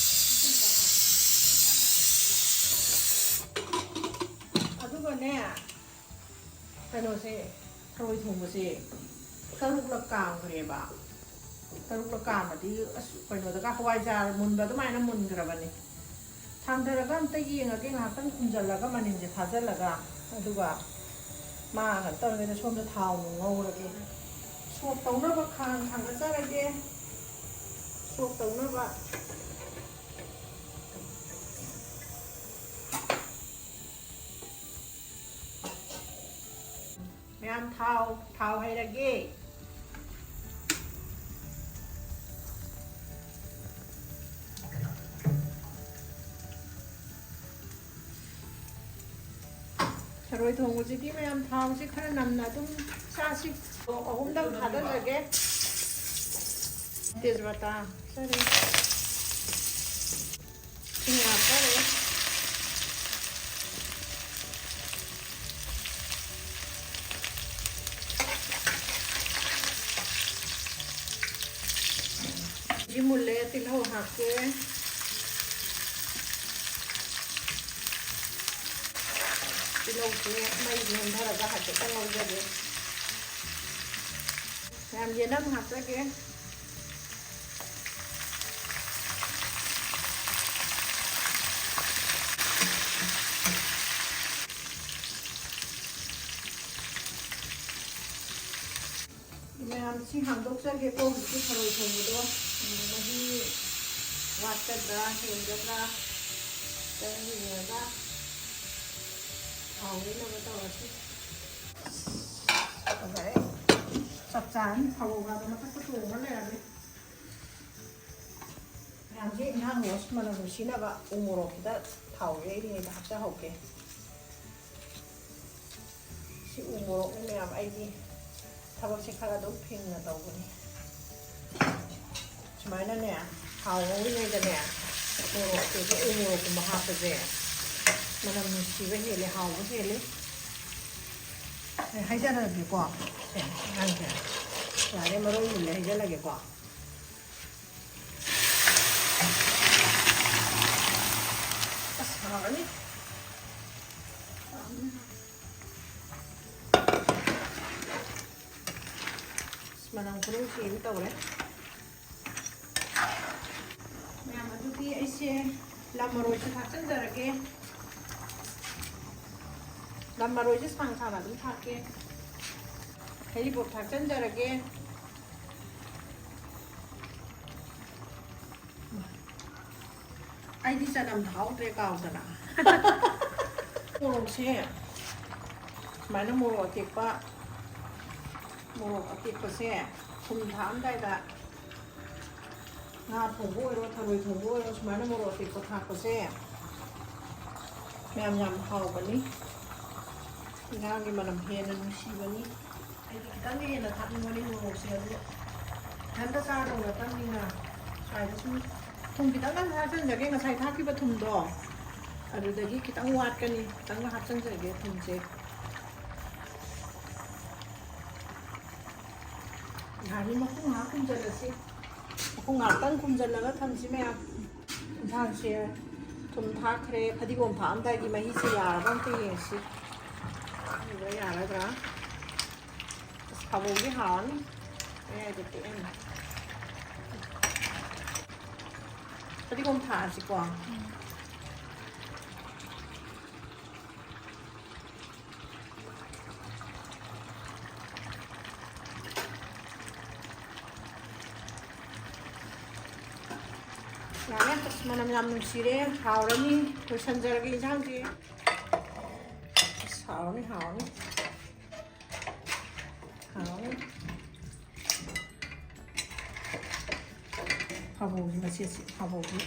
ꯏꯁꯤꯡ ꯈꯤꯇꯪ ꯍꯥꯞꯄꯦ꯫ ꯑꯗꯨꯒꯅꯦ, ꯀꯩꯅꯣꯁꯦ, ꯊꯔꯣꯏ ꯊꯣꯡꯕꯁꯦ ꯇꯔꯨꯛꯂꯛ ꯀꯥꯝꯈ꯭ꯔꯦꯕ꯫ ꯇꯔꯨꯛꯂꯛ ꯀꯥꯝꯃꯗꯤ ꯑꯁ, ꯀꯩꯅꯣꯗꯒ ꯍꯋꯥꯏꯖꯥꯔ ꯃꯨꯟꯕ ꯑꯗꯨꯃꯥꯏꯅ ꯃꯨꯟꯈ꯭ꯔꯕꯅꯤ꯫ ꯊꯥꯡꯊꯔꯒ ꯑꯝꯇ ꯌꯦꯡꯉꯒꯦ, ꯉꯥꯏꯍꯥꯛꯇꯪ ꯈꯨꯝꯖꯤꯜꯂꯒ ꯃꯅꯤꯟꯁꯦ ꯐꯥꯖꯤꯜꯂꯒ, ꯑꯗꯨꯒ ꯃꯥ ꯀꯩꯅꯣ ꯇꯧꯔꯤꯉꯩꯗ ꯁꯣꯝꯗ ꯊꯥꯎ ꯅꯨꯡ ꯉꯧꯔꯒꯦ꯫ ꯁꯣꯛ ꯇꯧꯅꯕ ꯈꯥꯡ ꯊꯥꯡꯒꯠꯆꯔꯒꯦ꯫ ꯁꯣꯛ ꯇꯧꯅꯕ꯫ ꯃꯌꯥꯝ ꯊꯥꯎ, ꯊꯥꯎ ꯍꯩꯔꯒꯦ꯫ ꯊꯔꯣꯏ ꯊꯣꯡꯕꯁꯤꯗꯤ ꯃꯌꯥꯝ ꯊꯥꯎꯁꯦ ꯈꯔ ꯅꯝꯅ ꯑꯗꯨꯝ ꯆꯥꯁꯤ꯫ ꯃꯣꯔꯣꯛ ꯑꯍꯨꯝꯗꯪ ꯊꯥꯗꯖꯒꯦ꯫ ꯇꯦꯖꯄꯇꯥ ꯍꯥꯞꯆꯔꯦ꯫ ꯁꯤꯡ ꯍꯥꯞꯆꯔꯦ꯫ ꯁꯤ ꯃꯨꯜꯂꯦ, ꯇꯤꯜꯍꯧ ꯍꯥꯞꯀꯦ꯫ ꯇꯤꯜꯍꯧꯁꯦ ꯃꯩ ꯅꯦꯝꯊꯔꯒ ꯍꯥꯏꯐꯦꯠꯇꯪ ꯉꯧꯖꯒꯦ꯫ ꯃꯌꯥꯝ ꯌꯦꯅꯝ ꯍꯥꯞꯆꯒꯦ꯫ ꯃꯌꯥꯝ ꯁꯤ ꯍꯥꯡꯗꯣꯛꯆꯒꯦꯀꯣ, ꯍꯧꯖꯤꯛꯀꯤ ꯊꯔꯣꯏ ꯊꯣꯡꯕꯗꯣ꯫ ꯎꯝ, ꯃꯍꯤ ꯋꯥꯠꯀꯗ꯭ꯔꯥ, ꯍꯦꯟꯒꯗ꯭ꯔꯥ, ꯈꯤꯇꯪ ꯌꯦꯡꯉꯒ ꯊꯥꯎ ꯍꯩꯅꯕ ꯇꯧꯔꯁꯤ꯫ ꯐꯖꯔꯦ꯫ ꯆꯞ ꯆꯥꯔꯅꯤ, ꯊꯔꯣ ꯉꯥꯗꯣ ꯃꯊꯛꯇ ꯇꯣꯡꯉ ꯂꯩꯔꯝꯃꯦ꯫ ꯃꯌꯥꯝꯁꯦ ꯏꯟꯖꯥꯡ ꯃꯅꯝ ꯅꯨꯡꯁꯤꯅꯕ ꯎ ꯃꯣꯔꯣꯛ ꯈꯤꯇ ꯊꯥꯎ ꯌꯩꯔꯤꯉꯩꯗ ꯍꯥꯞꯆꯍꯧꯒꯦ꯫ ꯁꯤ ꯎ ꯃꯣꯔꯣꯛꯅꯤ ꯃꯌꯥꯝ, ꯑꯩꯗꯤ ꯊꯕꯛꯁꯦ ꯈꯔ ꯑꯗꯨꯝ ꯐꯤꯡꯅ ꯇꯧꯕꯅꯤ꯫ ꯁꯤ ꯁꯨꯃꯥꯏꯅꯅꯦ, ꯊꯥꯎ ꯉꯧꯔꯤꯉꯩꯗꯅꯦ, ꯃꯣꯔꯣꯛ ꯑꯇꯦꯛꯄ, ꯎ ꯃꯣꯔꯣꯛꯀꯨꯝꯕ ꯍꯥꯞꯄꯁꯦ ꯃꯅꯝ ꯅꯨꯡꯁꯤꯕ ꯍꯦꯜꯂꯦ, ꯍꯥꯎꯕ ꯍꯦꯜꯂꯦ꯫ ꯑꯩ ꯍꯥꯏꯖꯔꯒꯦꯀꯣ꯫ ꯁꯦ, ꯑꯉꯥꯡꯁꯦ꯫ ꯌꯥꯔꯦ, ꯃꯔꯣꯏ ꯃꯨꯜꯂꯦ, ꯍꯩꯖꯤꯜꯂꯒꯦꯀꯣ꯫ ꯑꯁ, ꯍꯥꯎꯔꯅꯤ꯫ ꯑꯁ, ꯃꯅꯝ ꯈꯨꯅꯨꯡꯁꯤ ꯑꯃ ꯇꯧꯔꯦ꯫ ꯃꯌꯥꯝ, ꯑꯗꯨꯗꯤ ꯑꯩꯁꯦ ꯂꯝ ꯃꯔꯣꯏꯁꯦ ꯊꯥꯛꯆꯟꯖꯔꯒꯦ꯫ ꯂꯝ ꯃꯔꯣꯏꯁꯦ ꯁꯥꯡ ꯁꯥꯡꯅ ꯑꯗꯨꯝ ꯊꯥꯛꯀꯦ꯫ ꯍꯔꯤꯕꯣꯞ ꯊꯥꯛꯆꯟꯖꯔꯒꯦ꯫ ꯑꯩꯗꯤ ꯆꯅꯝ ꯊꯥꯍꯧꯗ꯭ꯔꯦ, ꯀꯥꯎꯗꯅ꯫ ꯃꯣꯔꯣꯛꯁꯦ ꯁꯨꯃꯥꯏꯅ ꯃꯣꯔꯣꯛ ꯑꯇꯦꯛꯄ, ꯃꯣꯔꯣꯛ ꯑꯇꯦꯛꯄꯁꯦ ꯊꯨꯝ ꯊꯥꯛꯑꯝꯗꯥꯏꯗ, ꯉꯥ ꯊꯣꯡꯕ ꯑꯣꯏꯔꯣ, ꯊꯔꯣꯏ ꯊꯣꯡꯕ ꯑꯣꯏꯔꯣ, ꯁꯨꯃꯥꯏꯅ ꯃꯣꯔꯣꯛ ꯑꯇꯦꯛꯄ ꯊꯥꯛꯄꯁꯦ ꯃꯌꯥꯝ ꯌꯥꯝ ꯍꯥꯎꯕꯅꯤ꯫ ꯉꯥꯒꯤ ꯃꯅꯝ ꯍꯦꯟꯅ ꯅꯨꯡꯁꯤꯕꯅꯤ꯫ ꯑꯩꯗꯤ ꯈꯤꯇꯪꯗꯤ ꯍꯦꯟꯅ ꯊꯥꯛꯅꯤꯡꯕꯅꯤ ꯃꯣꯔꯣꯛꯁꯦ, ꯑꯗꯨ ꯏꯊꯟꯇ ꯆꯥꯗꯧ ꯅꯠꯇꯕꯅꯤꯅ ꯁ꯭ꯋꯥꯏꯗ ꯁꯨꯝ ꯊꯨꯝ ꯈꯤꯇꯪꯒ ꯍꯥꯞꯆꯤꯟꯖꯒꯦ꯫ ꯉꯁꯥꯏ ꯊꯥꯛꯈꯤꯕ ꯊꯨꯝꯗꯣ, ꯑꯗꯨꯗꯒꯤ ꯈꯤꯇꯪ ꯋꯥꯠꯀꯅꯤ, ꯈꯤꯇꯪꯒ ꯍꯥꯞꯆꯤꯟꯖꯒꯦ ꯊꯨꯝꯁꯦ꯫ ꯉꯥꯔꯤ ꯃꯈꯨꯝ ꯉꯥꯏꯍꯥꯛ ꯈꯨꯝꯖꯤꯜꯂꯁꯤ꯫ ꯃꯈꯨꯝ ꯉꯥꯏꯍꯥꯛꯇꯪ ꯈꯨꯝꯖꯤꯜꯂꯒ ꯊꯝꯁꯤ ꯃꯌꯥꯝ꯫ ꯌꯦꯟꯁꯥꯡꯁꯦ ꯊꯨꯝ ꯊꯥꯛꯈ꯭ꯔꯦ, ꯐꯗꯤꯒꯣꯝ ꯊꯥꯛꯑꯝꯗꯥꯏꯒꯤ ꯃꯍꯤꯁꯦ ꯌꯥꯔꯕ ꯑꯝꯇ ꯌꯦꯡꯁꯤ꯫ ꯌꯥꯔꯕ꯭ꯔꯥ, ꯌꯥꯔꯗ꯭ꯔꯥ? ꯑꯁ, ꯐꯕꯧꯗꯤ ꯍꯥꯎꯔꯅꯤ꯫ ꯃꯌꯥꯏꯗ ꯇꯦꯛꯑꯅꯤ꯫ ꯐꯗꯤꯒꯣꯝ ꯊꯥꯛꯑꯁꯤꯀꯣ꯫ ꯌꯥꯔꯦ, ꯑꯁ, ꯃꯅꯝ ꯌꯥꯝ ꯅꯨꯡꯁꯤꯔꯦ, ꯍꯥꯎꯔꯅꯤ꯫ ꯂꯣꯏꯁꯟꯖꯔꯒꯦ ꯏꯟꯁꯥꯡꯁꯦ꯫ ꯑꯁ, ꯍꯥꯎꯔꯅꯤ, ꯍꯥꯎꯔꯅꯤ꯫ ꯍꯥꯎꯔꯅꯤ꯫ ꯐꯕꯧꯒꯤ ꯃꯆꯦꯠꯁꯤ, ꯐꯕꯧꯒꯤ꯫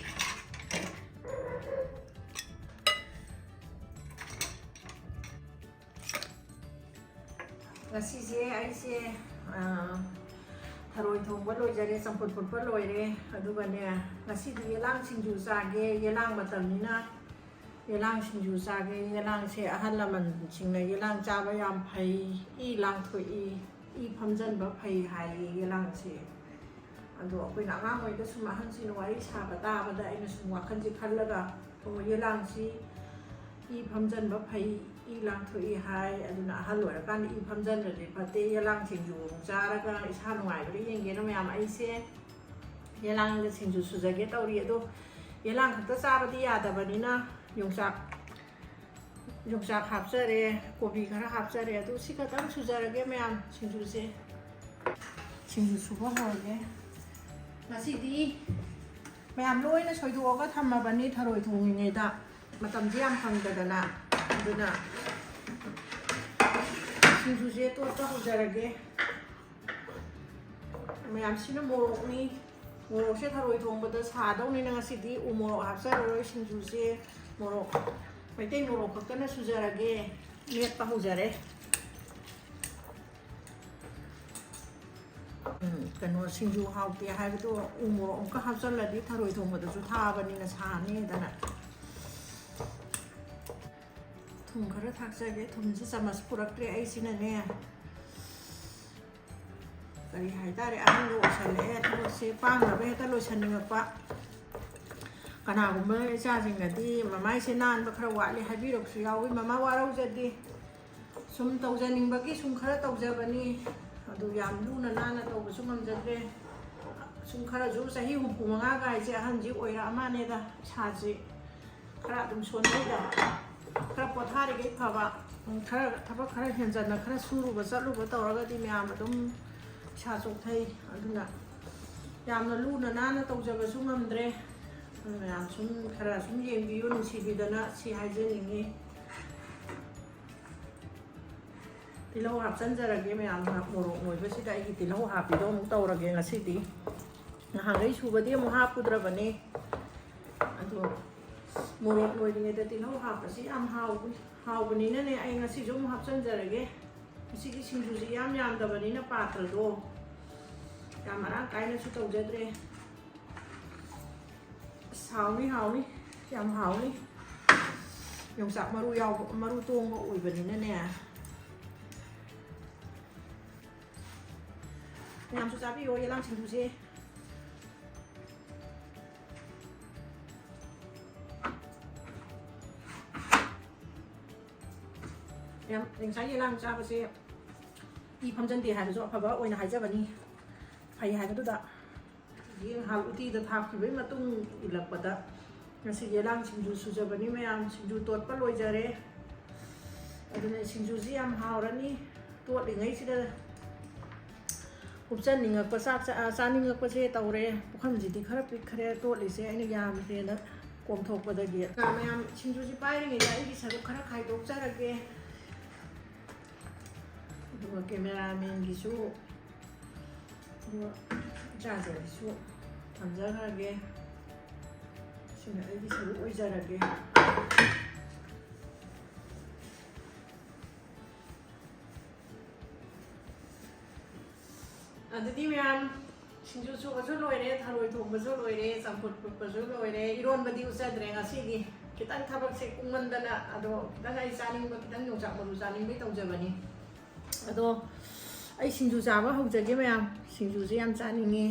ꯉꯁꯤꯁꯦ ꯑꯩꯁꯦ, ꯑ, ꯊꯔꯣꯏ ꯊꯣꯡꯕ ꯂꯣꯏꯖꯔꯦ, ꯆꯝꯐꯨꯠ ꯐꯨꯠꯄ ꯂꯣꯏꯔꯦ꯫ ꯑꯗꯨꯒꯅꯦ, ꯉꯁꯤꯗꯤ ꯌꯦꯂꯥꯡ ꯁꯤꯡꯖꯨ ꯆꯥꯒꯦ, ꯌꯦꯂꯥꯡ ꯃꯇꯝꯅꯤꯅ ꯌꯦꯂꯥꯡ ꯁꯤꯡꯖꯨ ꯆꯥꯒꯦ꯫ ꯌꯦꯂꯥꯡꯁꯦ ꯑꯍꯜ ꯂꯃꯟꯁꯤꯡꯅ ꯌꯦꯂꯥꯡ ꯆꯥꯕ ꯌꯥꯝ ꯐꯩ, ꯏ ꯂꯥꯡꯊꯣꯛꯏ, ꯏ ꯐꯝꯖꯟꯕ ꯐꯩ ꯍꯥꯏꯌꯦ ꯌꯦꯂꯥꯡꯁꯦ꯫ ꯑꯗꯣ ꯑꯩꯈꯣꯏꯅ ꯑꯉꯥꯡ ꯑꯣꯏꯔꯤꯉꯩꯗ ꯁꯨꯝ ꯑꯍꯟꯁꯤꯡꯅ ꯋꯥꯔꯤ ꯁꯥꯕ ꯇꯥꯕꯗ ꯑꯩꯅ ꯁꯨꯝ ꯋꯥꯈꯜꯁꯦ ꯈꯜꯂꯒ, ꯑꯣ, ꯌꯦꯂꯥꯡꯁꯤ ꯏ ꯐꯝꯖꯟꯕ ꯐꯩ, ꯏ ꯂꯥꯡꯊꯣꯛꯏ ꯍꯥꯏ꯫ ꯑꯗꯨꯅ ꯑꯍꯜ ꯑꯣꯏꯔꯀꯥꯟꯗ ꯏ ꯐꯝꯖꯟꯗ꯭ꯔꯗꯤ ꯐꯠꯇꯦ꯫ ꯌꯦꯂꯥꯡ ꯁꯤꯡꯖꯨ ꯑꯃꯨꯛ ꯆꯥꯔꯒ ꯏꯁꯥ ꯅꯨꯡꯉꯥꯏꯕ꯭ꯔꯥ ꯌꯦꯡꯒꯦꯅ ꯃꯌꯥꯝ ꯑꯩꯁꯦ ꯌꯦꯂꯥꯡꯗ ꯁꯤꯡꯖꯨ ꯁꯨꯖꯒꯦ ꯇꯧꯔꯤ꯫ ꯑꯗꯣ ꯌꯦꯂꯥꯡ ꯈꯛꯇ ꯆꯥꯕꯗꯤ ꯌꯥꯗꯕꯅꯤꯅ ꯌꯣꯡꯆꯥꯛ, ꯌꯣꯡꯆꯥꯛ ꯍꯥꯞꯆꯔꯦ, ꯀꯣꯕꯤ ꯈꯔ ꯍꯥꯞꯆꯔꯦ꯫ ꯑꯗꯨ ꯁꯤ ꯈꯛꯇꯪ ꯁꯨꯖꯔꯒꯦ ꯃꯌꯥꯝ, ꯁꯤꯡꯖꯨꯁꯦ꯫ ꯁꯤꯡꯖꯨ ꯁꯨꯕ ꯍꯧꯔꯒꯦ꯫ ꯉꯁꯤꯗꯤ ꯃꯌꯥꯝ ꯂꯣꯏꯅ ꯁꯣꯏꯗꯣꯛꯑꯒ ꯊꯝꯃꯕꯅꯤ ꯊꯔꯣꯏ ꯊꯣꯡꯉꯤꯉꯩꯗ꯫ ꯃꯇꯝꯁꯦ ꯌꯥꯝ ꯐꯪꯗꯗꯅ꯫ ꯑꯗꯨꯅ ꯁꯤꯡꯖꯨꯁꯦ ꯇꯣꯠꯄ ꯍꯧꯖꯔꯒꯦ꯫ ꯃꯌꯥꯝꯁꯤꯅ ꯃꯣꯔꯣꯛꯅꯤ꯫ ꯃꯣꯔꯣꯛꯁꯦ ꯊꯔꯣꯏ ꯊꯣꯡꯕꯗ ꯁꯥꯗꯧꯅꯤꯅ ꯉꯁꯤꯗꯤ ꯎ ꯃꯣꯔꯣꯛ ꯍꯥꯞꯆꯔꯔꯣꯏ꯫ ꯁꯤꯡꯖꯨꯁꯦ ꯃꯣꯔꯣꯛ, ꯃꯩꯇꯩ ꯃꯣꯔꯣꯛ ꯈꯛꯇꯅ ꯁꯨꯖꯔꯒꯦ꯫ ꯃꯦꯠꯄ ꯍꯧꯖꯔꯦ꯫ ꯎꯝ, ꯀꯩꯅꯣ, ꯁꯤꯡꯖꯨ ꯍꯥꯎꯇꯦ ꯍꯥꯏꯕꯗꯣ ꯎ ꯃꯣꯔꯣꯛ ꯑꯃꯨꯛꯀ ꯍꯥꯞꯆꯜꯂꯗꯤ ꯊꯔꯣꯏ ꯊꯣꯡꯕꯗꯁꯨ ꯊꯥꯕꯅꯤꯅ ꯁꯥꯅꯤꯗꯅ꯫ ꯊꯨꯝ ꯈꯔ ꯊꯥꯛꯆꯒꯦ꯫ ꯊꯨꯝꯁꯦ ꯆꯥꯃꯁ ꯄꯨꯔꯛꯇ꯭ꯔꯦ ꯑꯩꯁꯤꯅꯅꯦ꯫ ꯀꯔꯤ ꯍꯥꯏꯇꯥꯔꯦ, ꯑꯍꯟꯒ ꯑꯣꯏꯁꯜꯂꯛꯑꯦ, ꯊꯕꯛꯁꯦ ꯄꯥꯡꯅꯕ ꯍꯦꯛꯇ ꯂꯣꯏꯁꯟꯅꯤꯡꯉꯛꯄ꯫ ꯀꯅꯥꯒꯨꯝꯕ ꯏꯆꯥꯁꯤꯡꯅꯗꯤ ꯃꯃꯥꯏꯁꯦ ꯅꯥꯟꯕ ꯈꯔ ꯋꯥꯠꯂꯤ ꯍꯥꯏꯕꯤꯔꯛꯄꯁꯨ ꯌꯥꯎꯏ꯫ ꯃꯃꯥ ꯋꯥꯔꯧꯖꯗꯦ꯫ ꯁꯨꯝ ꯇꯧꯖꯅꯤꯡꯕꯒꯤ ꯁꯨꯝ ꯈꯔ ꯇꯧꯖꯕꯅꯤ꯫ ꯑꯗꯨ ꯌꯥꯝ ꯂꯨꯅ ꯅꯥꯟꯅ ꯇꯧꯕꯁꯨ ꯉꯝꯖꯗ꯭ꯔꯦ꯫ ꯁꯨꯝ ꯈꯔꯁꯨ ꯆꯍꯤ ꯍꯨꯝꯐꯨ ꯃꯉꯥꯒ ꯍꯥꯏꯁꯦ ꯑꯍꯟꯁꯤ ꯑꯣꯏꯔꯛꯑ ꯃꯥꯜꯂꯦꯗ ꯏꯁꯥꯁꯤ꯫ ꯈꯔ ꯑꯗꯨꯝ ꯁꯣꯟꯊꯩꯗ꯫ ꯈꯔ ꯄꯣꯊꯥꯔꯤꯈꯩ ꯐꯕ꯫ ꯎꯝ, ꯈꯔ ꯊꯕꯛ ꯈꯔ ꯍꯦꯟꯖꯟꯅ ꯈꯔ ꯁꯨꯔꯨꯕ ꯆꯠꯂꯨꯕ ꯇꯧꯔꯒꯗꯤ ꯃꯌꯥꯝ ꯑꯗꯨꯝ ꯏꯁꯥ ꯆꯣꯛꯊꯩ꯫ ꯑꯗꯨꯅ ꯌꯥꯝꯅ ꯂꯨꯅ ꯅꯥꯟꯅ ꯇꯧꯖꯕꯁꯨ ꯉꯝꯗ꯭ꯔꯦ꯫ ꯑꯗꯨ ꯃꯌꯥꯝ ꯁꯨꯝ ꯈꯔ ꯁꯨꯝ ꯌꯦꯡꯕꯤꯌꯨ ꯅꯨꯡꯁꯤꯕꯤꯗꯅ ꯁꯤ ꯍꯥꯏꯖꯅꯤꯡꯉꯤ꯫ ꯇꯤꯜꯍꯧ ꯍꯥꯞꯆꯤꯟꯖꯔꯒꯦ ꯃꯌꯥꯝ꯫ ꯃꯣꯔꯣꯛ ꯅꯣꯏꯕꯁꯤꯗ ꯑꯩꯒꯤ ꯇꯤꯜꯍꯧ ꯍꯥꯞꯄꯤꯗꯣ ꯑꯃꯨꯛ ꯇꯧꯔꯒꯦ ꯉꯁꯤꯗꯤ꯫ ꯅꯍꯥꯟꯈꯩ ꯁꯨꯕꯗꯤ ꯑꯃꯨꯛ ꯍꯥꯞꯄꯨꯗ꯭ꯔꯕꯅꯦ꯫ ꯑꯗꯣ ꯃꯣꯔꯣꯛ ꯅꯣꯏꯔꯤꯉꯩꯗ ꯇꯤꯜꯍꯧ ꯍꯥꯞꯄꯁꯤ ꯌꯥꯝ ꯍꯥꯎꯕꯅꯤ꯫ ꯍꯥꯎꯕꯅꯤꯅꯅꯦ ꯑꯩ ꯉꯁꯤꯁꯨ ꯑꯃꯨꯛ ꯍꯥꯞꯆꯤꯟꯖꯔꯒꯦ꯫ ꯉꯁꯤꯒꯤ ꯁꯤꯡꯖꯨꯁꯤ ꯌꯥꯝ ꯌꯥꯝꯗꯕꯅꯤꯅ ꯄꯥꯇ꯭ꯔꯗꯣ ꯌꯥꯝ ꯃꯔꯥꯡ ꯀꯥꯏꯅꯁꯨ ꯇꯧꯖꯗ꯭ꯔꯦ꯫ ꯑꯁ, ꯍꯥꯎꯅꯤ, ꯍꯥꯎꯅꯤ, ꯌꯥꯝ ꯍꯥꯎꯅꯤ꯫ ꯌꯣꯡꯆꯥꯛ ꯃꯔꯨ ꯌꯥꯎꯕ, ꯃꯔꯨ ꯇꯣꯡꯕ ꯑꯣꯏꯕꯅꯤꯅꯅꯦ꯫ ꯃꯌꯥꯝꯁꯨ ꯆꯥꯕꯤꯌꯣ ꯌꯦꯂꯥꯡ ꯁꯤꯡꯖꯨꯁꯦ꯫ ꯌꯥꯝ, ꯉꯁꯥꯏ ꯌꯦꯂꯥꯡ ꯆꯥꯕꯁꯦ ꯏ ꯐꯝꯖꯟꯗꯦ ꯍꯥꯏꯕꯁꯨ ꯑꯐꯕ ꯑꯣꯏꯅ ꯍꯥꯏꯖꯕꯅꯤ꯫ ꯐꯩ ꯍꯥꯏꯕꯗꯨꯗ꯫ ꯌꯦꯟ ꯍꯥꯞ ꯎꯇꯤꯗ ꯊꯥꯛꯈꯤꯕꯒꯤ ꯃꯇꯨꯡ ꯏꯜꯂꯛꯄꯗ ꯉꯁꯤꯒꯤ ꯌꯦꯂꯥꯡ ꯁꯤꯡꯖꯨ ꯁꯨꯖꯕꯅꯤ ꯃꯌꯥꯝ꯫ ꯁꯤꯡꯖꯨ ꯇꯣꯠꯄ ꯂꯣꯏꯖꯔꯦ꯫ ꯑꯗꯨꯅ ꯁꯤꯡꯖꯨꯁꯤ ꯌꯥꯝ ꯍꯥꯎꯔꯅꯤ꯫ ꯇꯣꯠꯂꯤꯉꯩꯁꯤꯗ ꯎꯞꯆꯅꯤꯡꯉꯛꯄ, ꯆꯥꯛ ꯆꯥ-, ꯆꯥꯅꯤꯡꯉꯛꯄꯁꯦ ꯇꯧꯔꯦ꯫ ꯄꯨꯈꯝꯁꯤꯗꯤ ꯈꯔ ꯄꯤꯛꯈ꯭ꯔꯦ, ꯇꯣꯠꯂꯤꯁꯦ ꯑꯩꯅ ꯌꯥꯝꯗ꯭ꯔꯦꯅ ꯀꯣꯝꯊꯣꯛꯄꯗꯒꯤ꯫ ꯃꯌꯥꯝ ꯁꯤꯡꯖꯨꯁꯤ ꯄꯥꯏꯔꯤꯉꯩꯗ ꯑꯩꯒꯤ ꯁꯔꯨꯛ ꯈꯔ ꯈꯥꯏꯗꯣꯛꯆꯔꯒꯦ꯫ ꯑꯗꯨꯒ ꯀꯦꯃꯦꯔꯥꯃꯦꯟꯒꯤꯁꯨ, ꯑꯗꯨꯒ ꯏꯆꯥꯁꯤꯡꯒꯤꯁꯨ ꯊꯝꯖꯈ꯭ꯔꯒꯦ꯫ ꯁꯤꯅ ꯑꯩꯒꯤ ꯁꯔꯨꯛ ꯑꯣꯏꯖꯔꯒꯦ꯫ ꯑꯗꯨꯗꯤ ꯃꯌꯥꯝ, ꯁꯤꯡꯖꯨ ꯁꯨꯕꯁꯨ ꯂꯣꯏꯔꯦ, ꯊꯔꯣꯏ ꯊꯣꯡꯕꯁꯨ ꯂꯣꯏꯔꯦ, ꯆꯝꯐꯨꯠ ꯐꯨꯠꯄꯁꯨ ꯂꯣꯏꯔꯦ, ꯏꯔꯣꯟꯕꯗꯤ ꯎꯠꯆꯗ꯭ꯔꯦ ꯉꯁꯤꯒꯤ꯫ ꯈꯤꯇꯪ ꯊꯕꯛꯁꯦ ꯀꯨꯡꯃꯟꯗꯅ, ꯑꯗꯣ ꯈꯤꯇꯪ ꯑꯩ ꯆꯥꯅꯤꯡꯕ, ꯈꯤꯇꯪ ꯌꯣꯡꯆꯥꯛ ꯃꯔꯨ ꯆꯥꯅꯤꯡꯕꯩ ꯇꯧꯖꯕꯅꯤ꯫ ꯑꯗꯣ ꯑꯩ ꯁꯤꯡꯖꯨ ꯆꯥꯕ ꯍꯧꯖꯒꯦ ꯃꯌꯥꯝ꯫ ꯁꯤꯡꯖꯨꯁꯦ ꯌꯥꯝ ꯆꯥꯅꯤꯡꯉꯤ꯫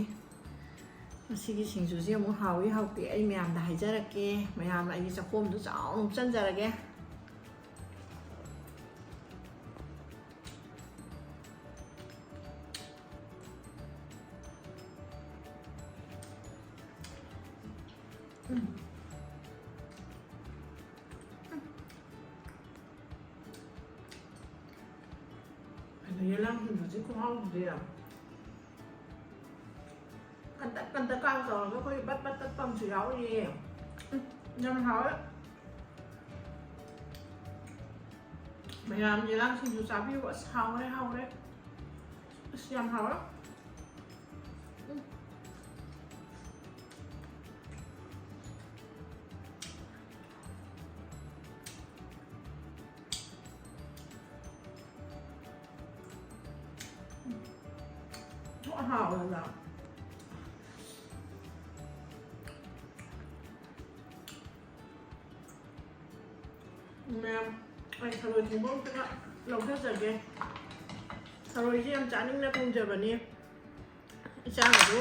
ꯉꯁꯤꯒꯤ ꯁꯤꯡꯖꯨꯁꯦ ꯑꯃꯨꯛ ꯍꯥꯎꯏ ꯍꯥꯎꯇꯦ ꯑꯩ ꯃꯌꯥꯝꯗ ꯍꯥꯏꯖꯔꯛꯀꯦ꯫ ꯃꯌꯥꯝꯅ ꯑꯩꯒꯤ ꯆꯥꯛꯈꯣꯝꯗꯨ ꯆꯥꯎꯅ ꯍꯥꯞꯆꯟꯖꯔꯒꯦ꯫ ꯎꯝ꯫ ꯑꯗꯣ ꯌꯦꯂꯥꯡ ꯁꯤꯡꯖꯨꯁꯦ ꯈꯨꯍꯥꯎꯁꯤꯗꯤ ꯌꯥꯝ ꯀꯟꯇꯛ ꯀꯟꯇꯛ ꯀꯥꯡ ꯇꯧꯔꯒ ꯑꯩꯈꯣꯏꯒꯤ ꯕꯠ ꯕꯠ ꯇꯠꯄ ꯑꯃꯁꯨ ꯌꯥꯎꯔꯤꯌꯦ꯫ ꯎꯝ, ꯌꯥꯝ ꯍꯥꯎꯋꯦ꯫ ꯃꯌꯥꯝ ꯌꯦꯂꯥꯡ ꯁꯤꯡꯖꯨ ꯆꯥꯕꯤꯌꯨ꯫ ꯑꯁ, ꯍꯥꯎꯔꯦ, ꯍꯥꯎꯔꯦ꯫ ꯑꯁ, ꯌꯥꯝ ꯍꯥꯎꯔꯦ꯫ ꯎꯝ꯫ ꯍꯥꯎꯋꯦꯕ꯫ ꯃꯌꯥꯝ, ꯑꯩ ꯊꯔꯣꯏ ꯊꯣꯡꯕ ꯑꯝꯇꯒ ꯂꯧꯖꯖꯒꯦ꯫ ꯊꯔꯣꯏꯁꯦ ꯌꯥꯝ ꯆꯥꯅꯤꯡꯅ ꯊꯣꯡꯖꯕꯅꯤ꯫ ꯏꯆꯥꯅꯁꯨ,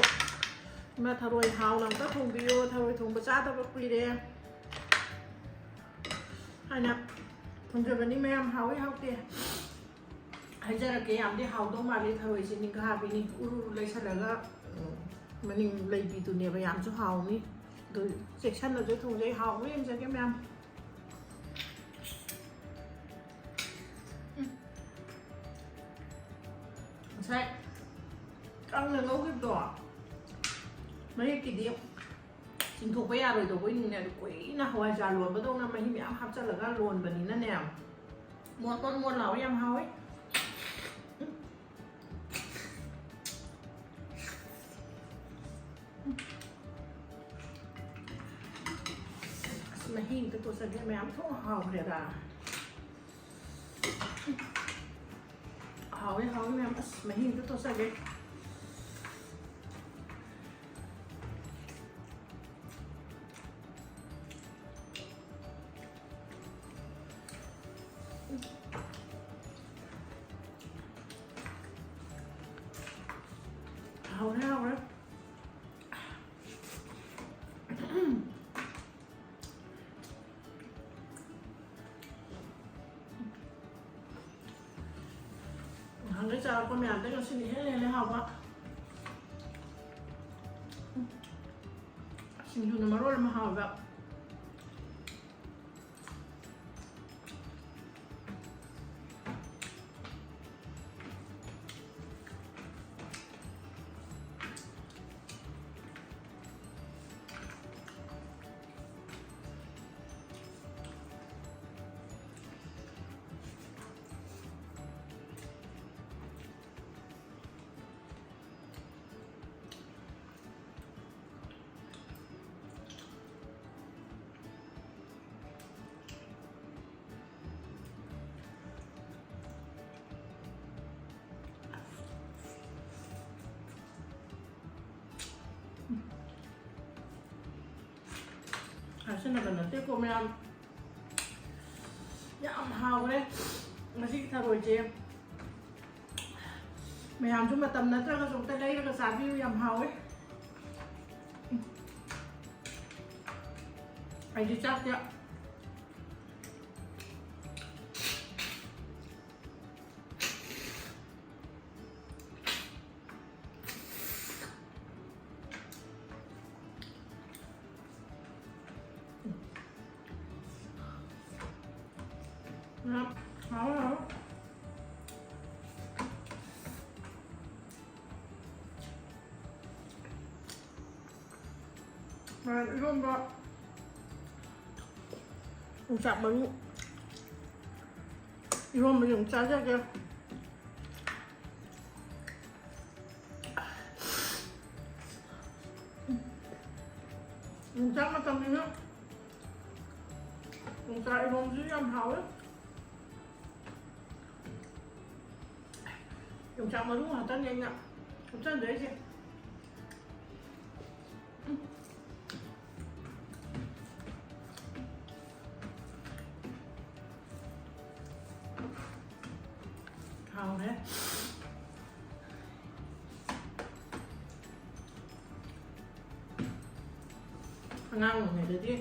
"ꯏꯃꯥ, ꯊꯔꯣꯏ ꯍꯥꯎꯅ ꯑꯝꯇ ꯊꯣꯡꯕꯤꯌꯣ, ꯊꯔꯣꯏ ꯊꯣꯡꯕ ꯆꯥꯗꯕ ꯀꯨꯏꯔꯦ" ꯍꯥꯏꯅ ꯊꯣꯡꯖꯕꯅꯤ꯫ ꯃꯌꯥꯝ, ꯍꯥꯎꯋꯤ ꯍꯥꯎꯇꯦ ꯍꯥꯏꯖꯔꯛꯀꯦ꯫ ꯌꯥꯝꯗꯤ ꯍꯥꯎꯗꯧ ꯃꯥꯜꯂꯤ꯫ ꯊꯔꯣꯏꯁꯦ ꯅꯤꯡꯈꯥꯕꯤꯅꯤ, ꯎꯔꯨ ꯎꯔꯨ ꯂꯩꯁꯜꯂꯒ, ꯎꯝ, ꯃꯅꯤꯡ ꯂꯩꯕꯤꯗꯨꯅꯦꯕ꯫ ꯌꯥꯝꯁꯨ ꯍꯥꯎꯅꯤ꯫ ꯑꯗꯨ ꯆꯦꯛꯁꯟꯅꯁꯨ ꯊꯣꯡꯖꯩ꯫ ꯍꯥꯎꯅ ꯌꯦꯡꯖꯒꯦ ꯃꯌꯥꯝ꯫ ꯎꯝ꯫ ꯉꯁꯥꯏ ꯀꯪꯅ ꯉꯧꯈꯤꯕꯗꯣ, ꯃꯌꯦꯛꯀꯤꯗꯤ ꯆꯤꯡꯊꯣꯛꯄ ꯌꯥꯔꯣꯏꯗꯧꯕꯩꯅꯤꯅꯦ꯫ ꯑꯗꯨ ꯀꯨꯏꯅ ꯍꯋꯥꯏꯖꯥꯔ ꯂꯣꯟꯕꯗꯧꯅ ꯃꯍꯤ ꯃꯌꯥꯝ ꯍꯥꯞꯆꯜꯂꯒ ꯂꯣꯟꯕꯅꯤꯅꯅꯦ꯫ ꯃꯣꯟ ꯃꯣꯟ ꯃꯣꯟ ꯂꯥꯎꯋꯦ, ꯌꯥꯝ ꯍꯥꯎꯋꯦ꯫ ꯎꯝ꯫ ꯑꯁ, ꯃꯍꯤ ꯑꯝꯇ ꯇꯣꯠꯆꯒꯦ, ꯃꯌꯥꯝ ꯊꯣꯛꯅ ꯍꯥꯎꯈ꯭ꯔꯦꯗ꯫ ꯍꯥꯎꯋꯦ, ꯍꯥꯎꯋꯦ ꯃꯌꯥꯝ꯫ ꯑꯁ, ꯃꯍꯤ ꯑꯝꯇ ꯇꯣꯠꯆꯒꯦ꯫ ꯍꯥꯎꯔꯦ, ꯍꯥꯎꯔꯦ꯫ ꯅꯍꯥꯟꯒꯩ ꯆꯥꯔꯛꯄ ꯃꯌꯥꯝꯗꯩ ꯉꯁꯤꯅ ꯏꯍꯦꯟ ꯍꯦꯜꯂꯦ ꯍꯥꯎꯕ꯫ ꯁꯤꯡꯖꯨꯅ ꯃꯔꯣꯜ ꯑꯃ ꯍꯥꯎꯕ꯫ ꯁꯤꯟꯅꯕ ꯅꯠꯇꯦꯀꯣ ꯃꯌꯥꯝ꯫ ꯌꯥꯝ ꯍꯥꯎꯔꯦ ꯉꯁꯤꯒꯤ ꯊꯔꯣꯏꯁꯦ꯫ ꯃꯌꯥꯝꯁꯨ ꯃꯇꯝ ꯅꯠꯇ꯭ꯔꯒꯁꯨ ꯑꯝꯇ ꯂꯩꯔꯒ ꯆꯥꯕꯤꯌꯨ, ꯌꯥꯝ ꯍꯥꯎꯋꯦ꯫ ꯑꯩꯗꯤ ꯆꯥꯛꯁꯦ ꯎꯝ, ꯍꯥꯎꯋꯦ, ꯍꯥꯎꯋꯦ꯫ ꯃꯌꯥꯝ ꯏꯔꯣꯝꯕ ꯌꯣꯡꯆꯥꯛ ꯃꯔꯨ ꯏꯔꯣꯝꯕ ꯌꯣꯡꯆꯥꯛ ꯆꯥꯒꯦ꯫ ꯌꯣꯡꯆꯥꯛ ꯃꯇꯝꯅꯤꯅ ꯌꯣꯡꯆꯥꯛ ꯏꯔꯣꯝꯕꯁꯨ ꯌꯥꯝ ꯍꯥꯎꯋꯦ꯫ ꯌꯣꯡꯆꯥꯛ ꯃꯔꯨ ꯉꯥꯛꯇꯅꯦ ꯑꯩꯅ ꯍꯥꯞꯆꯟꯗꯣꯏꯁꯦ꯫ ꯎꯝ꯫ ꯍꯥꯎꯔꯦ꯫ ꯑꯉꯥꯡ ꯑꯣꯏꯔꯤꯉꯩꯗꯗꯤ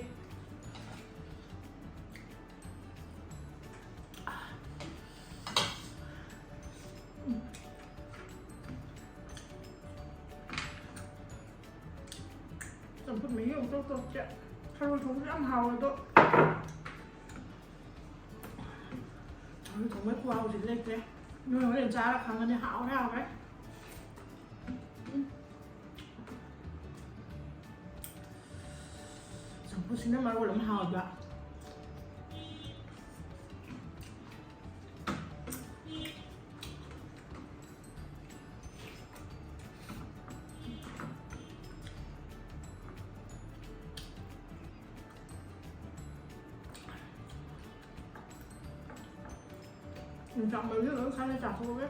ꯆꯝꯐꯨꯠ ꯃꯍꯤ ꯑꯃꯨꯛꯇ ꯇꯧꯁꯦ꯫ ꯊꯔꯣꯏ ꯊꯣꯡꯕꯁꯨ ꯌꯥꯝ ꯍꯥꯎꯋꯦ ꯑꯗꯣ꯫ ꯊꯔꯣꯏ ꯊꯣꯡꯕꯩ ꯈꯨꯍꯥꯎꯁꯤꯗꯤ ꯂꯩꯇ꯭ꯔꯦ꯫ ꯅꯣꯏ ꯍꯣꯔꯦꯟ ꯆꯥꯔ ꯈꯪꯒꯅꯤ꯫ ꯍꯥꯎꯔꯦ, ꯍꯥꯎꯔꯦ꯫ ꯎꯝ꯫ ꯆꯝꯐꯨꯠꯁꯤꯅ ꯃꯔꯣꯜ ꯑꯃ ꯍꯥꯎꯕ꯫ ꯌꯣꯡꯆꯥꯛ ꯃꯔꯨꯁꯦ ꯂꯣꯏ ꯁꯥꯏꯗ ꯆꯥꯊꯣꯛꯑꯒꯦ꯫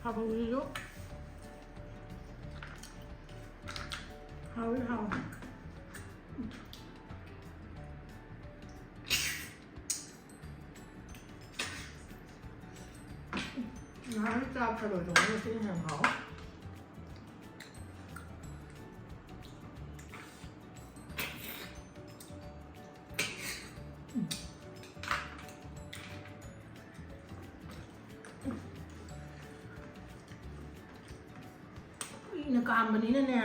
ꯊꯥꯕꯧꯁꯤꯁꯨ ꯍꯥꯎꯋꯤ, ꯍꯥꯎꯋꯤ꯫ ꯉꯥꯍꯩ ꯆꯥ ꯊꯔꯣꯏ ꯊꯣꯡꯕ ꯉꯁꯤꯅ ꯍꯦꯟꯅ ꯍꯥꯎꯋꯦ꯫ ꯀꯨꯏꯅ ꯀꯥꯝꯕꯅꯤꯅꯅꯦ,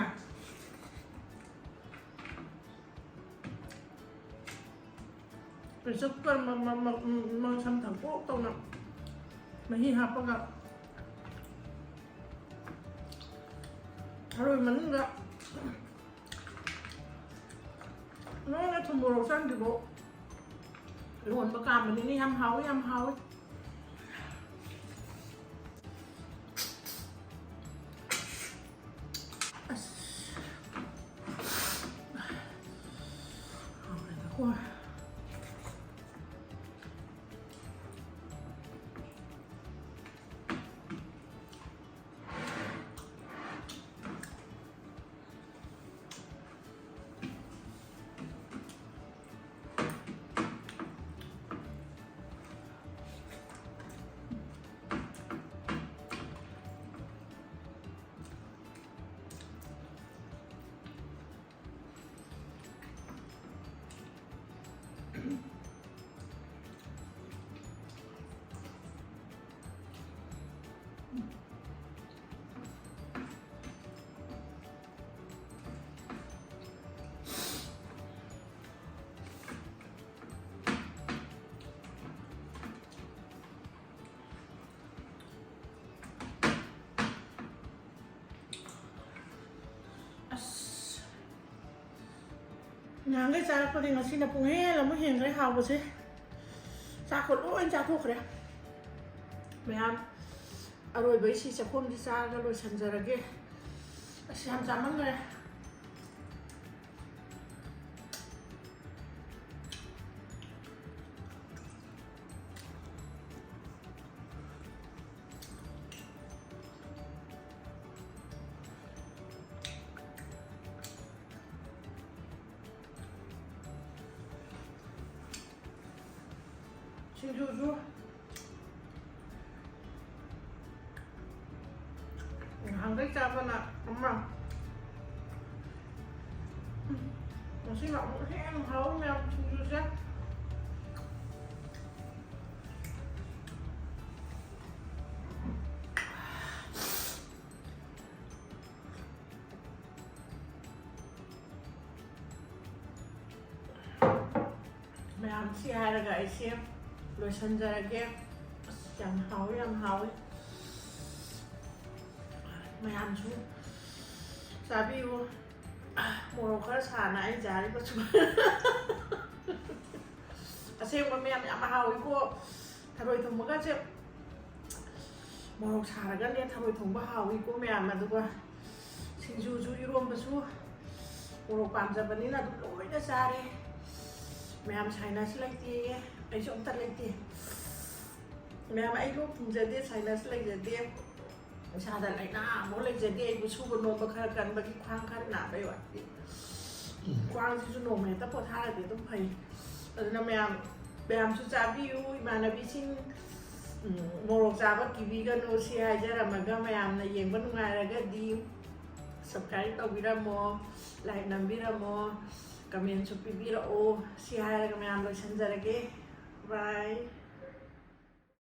ꯄ꯭ꯔꯦꯁꯔ ꯀꯨꯀꯔ ꯃ-, ꯃ-, ꯃ-, ꯃ-, ꯁꯝ ꯊꯥꯡꯗꯣꯛ ꯇꯧꯅ ꯃꯍꯤ ꯍꯥꯞꯄꯒ ꯊꯔꯣꯏ ꯃꯅꯨꯡꯗ ꯂꯣꯏꯅ ꯊꯨꯝ ꯃꯣꯔꯣꯛ ꯆꯪꯗ꯭ꯔꯤꯕꯣ ꯂꯣꯟꯕ ꯀꯥꯝꯕꯅꯤꯅ ꯌꯥꯝ ꯍꯥꯎꯋꯤ, ꯌꯥꯝ ꯍꯥꯎꯋꯤ꯫ ꯑꯁ꯫ ꯍꯥꯎꯔꯦꯗꯀꯣ꯫ ꯑꯁ, ꯅꯍꯥꯟꯈꯩ ꯆꯥꯔꯛꯄꯗꯤ ꯉꯁꯤꯅ ꯄꯨꯡꯍꯦꯜ ꯑꯃꯨꯛ ꯍꯦꯟꯈ꯭ꯔꯦ ꯍꯥꯎꯕꯁꯦ꯫ ꯆꯥꯛꯀ ꯂꯣꯏ ꯆꯥꯊꯣꯛꯈ꯭ꯔꯦ ꯃꯌꯥꯝ꯫ ꯑꯔꯣꯏꯕꯩ ꯁꯤ ꯆꯥꯛꯈꯣꯝꯁꯤ ꯆꯥꯔꯒ ꯂꯣꯏꯁꯟꯖꯔꯒꯦ꯫ ꯑꯁ, ꯌꯥꯝ ꯆꯥꯃꯟꯈ꯭ꯔꯦ꯫ ꯁꯤꯡꯖꯨꯁꯨ ꯅꯍꯥꯟꯈꯩ ꯆꯥꯕꯅ ꯑꯃ꯫ ꯎꯝ, ꯉꯁꯤꯅ ꯑꯃꯨꯛ ꯍꯦꯟꯅ ꯍꯥꯎꯋꯤ ꯃꯌꯥꯝ ꯁꯤꯡꯖꯨꯁꯦ꯫ ꯃꯌꯥꯝ, ꯁꯤ ꯍꯥꯏꯔꯒ ꯑꯩꯁꯦ ꯂꯣꯏꯁꯤꯟꯖꯔꯒꯦ꯫ ꯑꯁ, ꯌꯥꯝ ꯍꯥꯎꯋꯤ, ꯌꯥꯝ ꯍꯥꯎꯋꯤ꯫ ꯃꯌꯥꯝꯁꯨ ꯆꯥꯕꯤꯌꯨ꯫ ꯃꯣꯔꯣꯛ ꯈꯔ ꯁꯥꯅ ꯑꯩ ꯆꯥꯔꯤꯕ ꯁꯨꯃꯥꯏꯅ꯫ ꯑꯁꯦꯡꯕ ꯃꯌꯥꯝ, ꯌꯥꯝ ꯍꯥꯎꯋꯤꯀꯣ꯫ ꯊꯔꯣꯏ ꯊꯣꯡꯕꯒꯁꯦ ꯃꯣꯔꯣꯛ ꯁꯥꯔꯒꯅꯦ ꯊꯔꯣꯏ ꯊꯣꯡꯕ ꯍꯥꯎꯋꯤꯀꯣ ꯃꯌꯥꯝ꯫ ꯑꯗꯨꯒ ꯁꯤꯡꯖꯨꯁꯨ, ꯏꯔꯣꯝꯕꯁꯨ ꯃꯣꯔꯣꯛ ꯄꯥꯝꯖꯕꯅꯤꯅ ꯑꯗꯨꯝ ꯂꯣꯏꯅ ꯆꯥꯔꯦ꯫ ꯃꯌꯥꯝ sinus ꯂꯩꯇꯦꯌꯦ, ꯑꯩꯁꯨ ꯑꯝꯇ ꯂꯩꯇꯦ꯫ ꯃꯌꯥꯝ, ꯑꯩ ꯂꯣꯛ ꯊꯨꯡꯖꯗꯦ, sinus ꯂꯩꯖꯗꯦ, ꯏꯁꯥꯗ ꯂꯥꯏꯅꯥ ꯑꯃꯨꯛ ꯂꯩꯖꯗꯦ꯫ ꯑꯩꯕꯨ ꯁꯨꯕ ꯅꯣꯝꯕ ꯈꯔ ꯀꯟꯕꯒꯤ ꯈ꯭ꯋꯥꯡ ꯈꯔ ꯅꯥꯕꯩ ꯋꯥꯅꯤ꯫ ꯈ꯭ꯋꯥꯡꯁꯤꯁꯨ ꯅꯣꯡꯃ ꯍꯦꯛꯇ ꯄꯣꯊꯥꯔꯗꯤ ꯑꯗꯨꯝ ꯐꯩ꯫ ꯑꯗꯨꯅ ꯃꯌꯥꯝ, ꯃꯌꯥꯝꯁꯨ ꯆꯥꯕꯤꯌꯨ꯫ ꯏꯃꯥꯟꯅꯕꯤꯁꯤꯡ, ꯎꯝ, ꯃꯣꯔꯣꯛ ꯆꯥꯕ ꯀꯤꯕꯤꯒꯅꯨ꯫ ꯁꯤ ꯍꯥꯏꯖꯔꯝꯃꯒ ꯃꯌꯥꯝꯅ ꯌꯦꯡꯕ ꯅꯨꯡꯉꯥꯏꯔꯒꯗꯤ subscribe ꯇꯧꯕꯤꯔꯝꯃꯣ, like ꯅꯝꯕꯤꯔꯝꯃꯣ, commentꯁꯨ ꯄꯤꯕꯤꯔꯛꯑꯣ꯫ ꯁꯤ ꯍꯥꯏꯔꯒ ꯃꯌꯥꯝ ꯂꯣꯏꯁꯤꯟꯖꯔꯒꯦ꯫ Bye꯫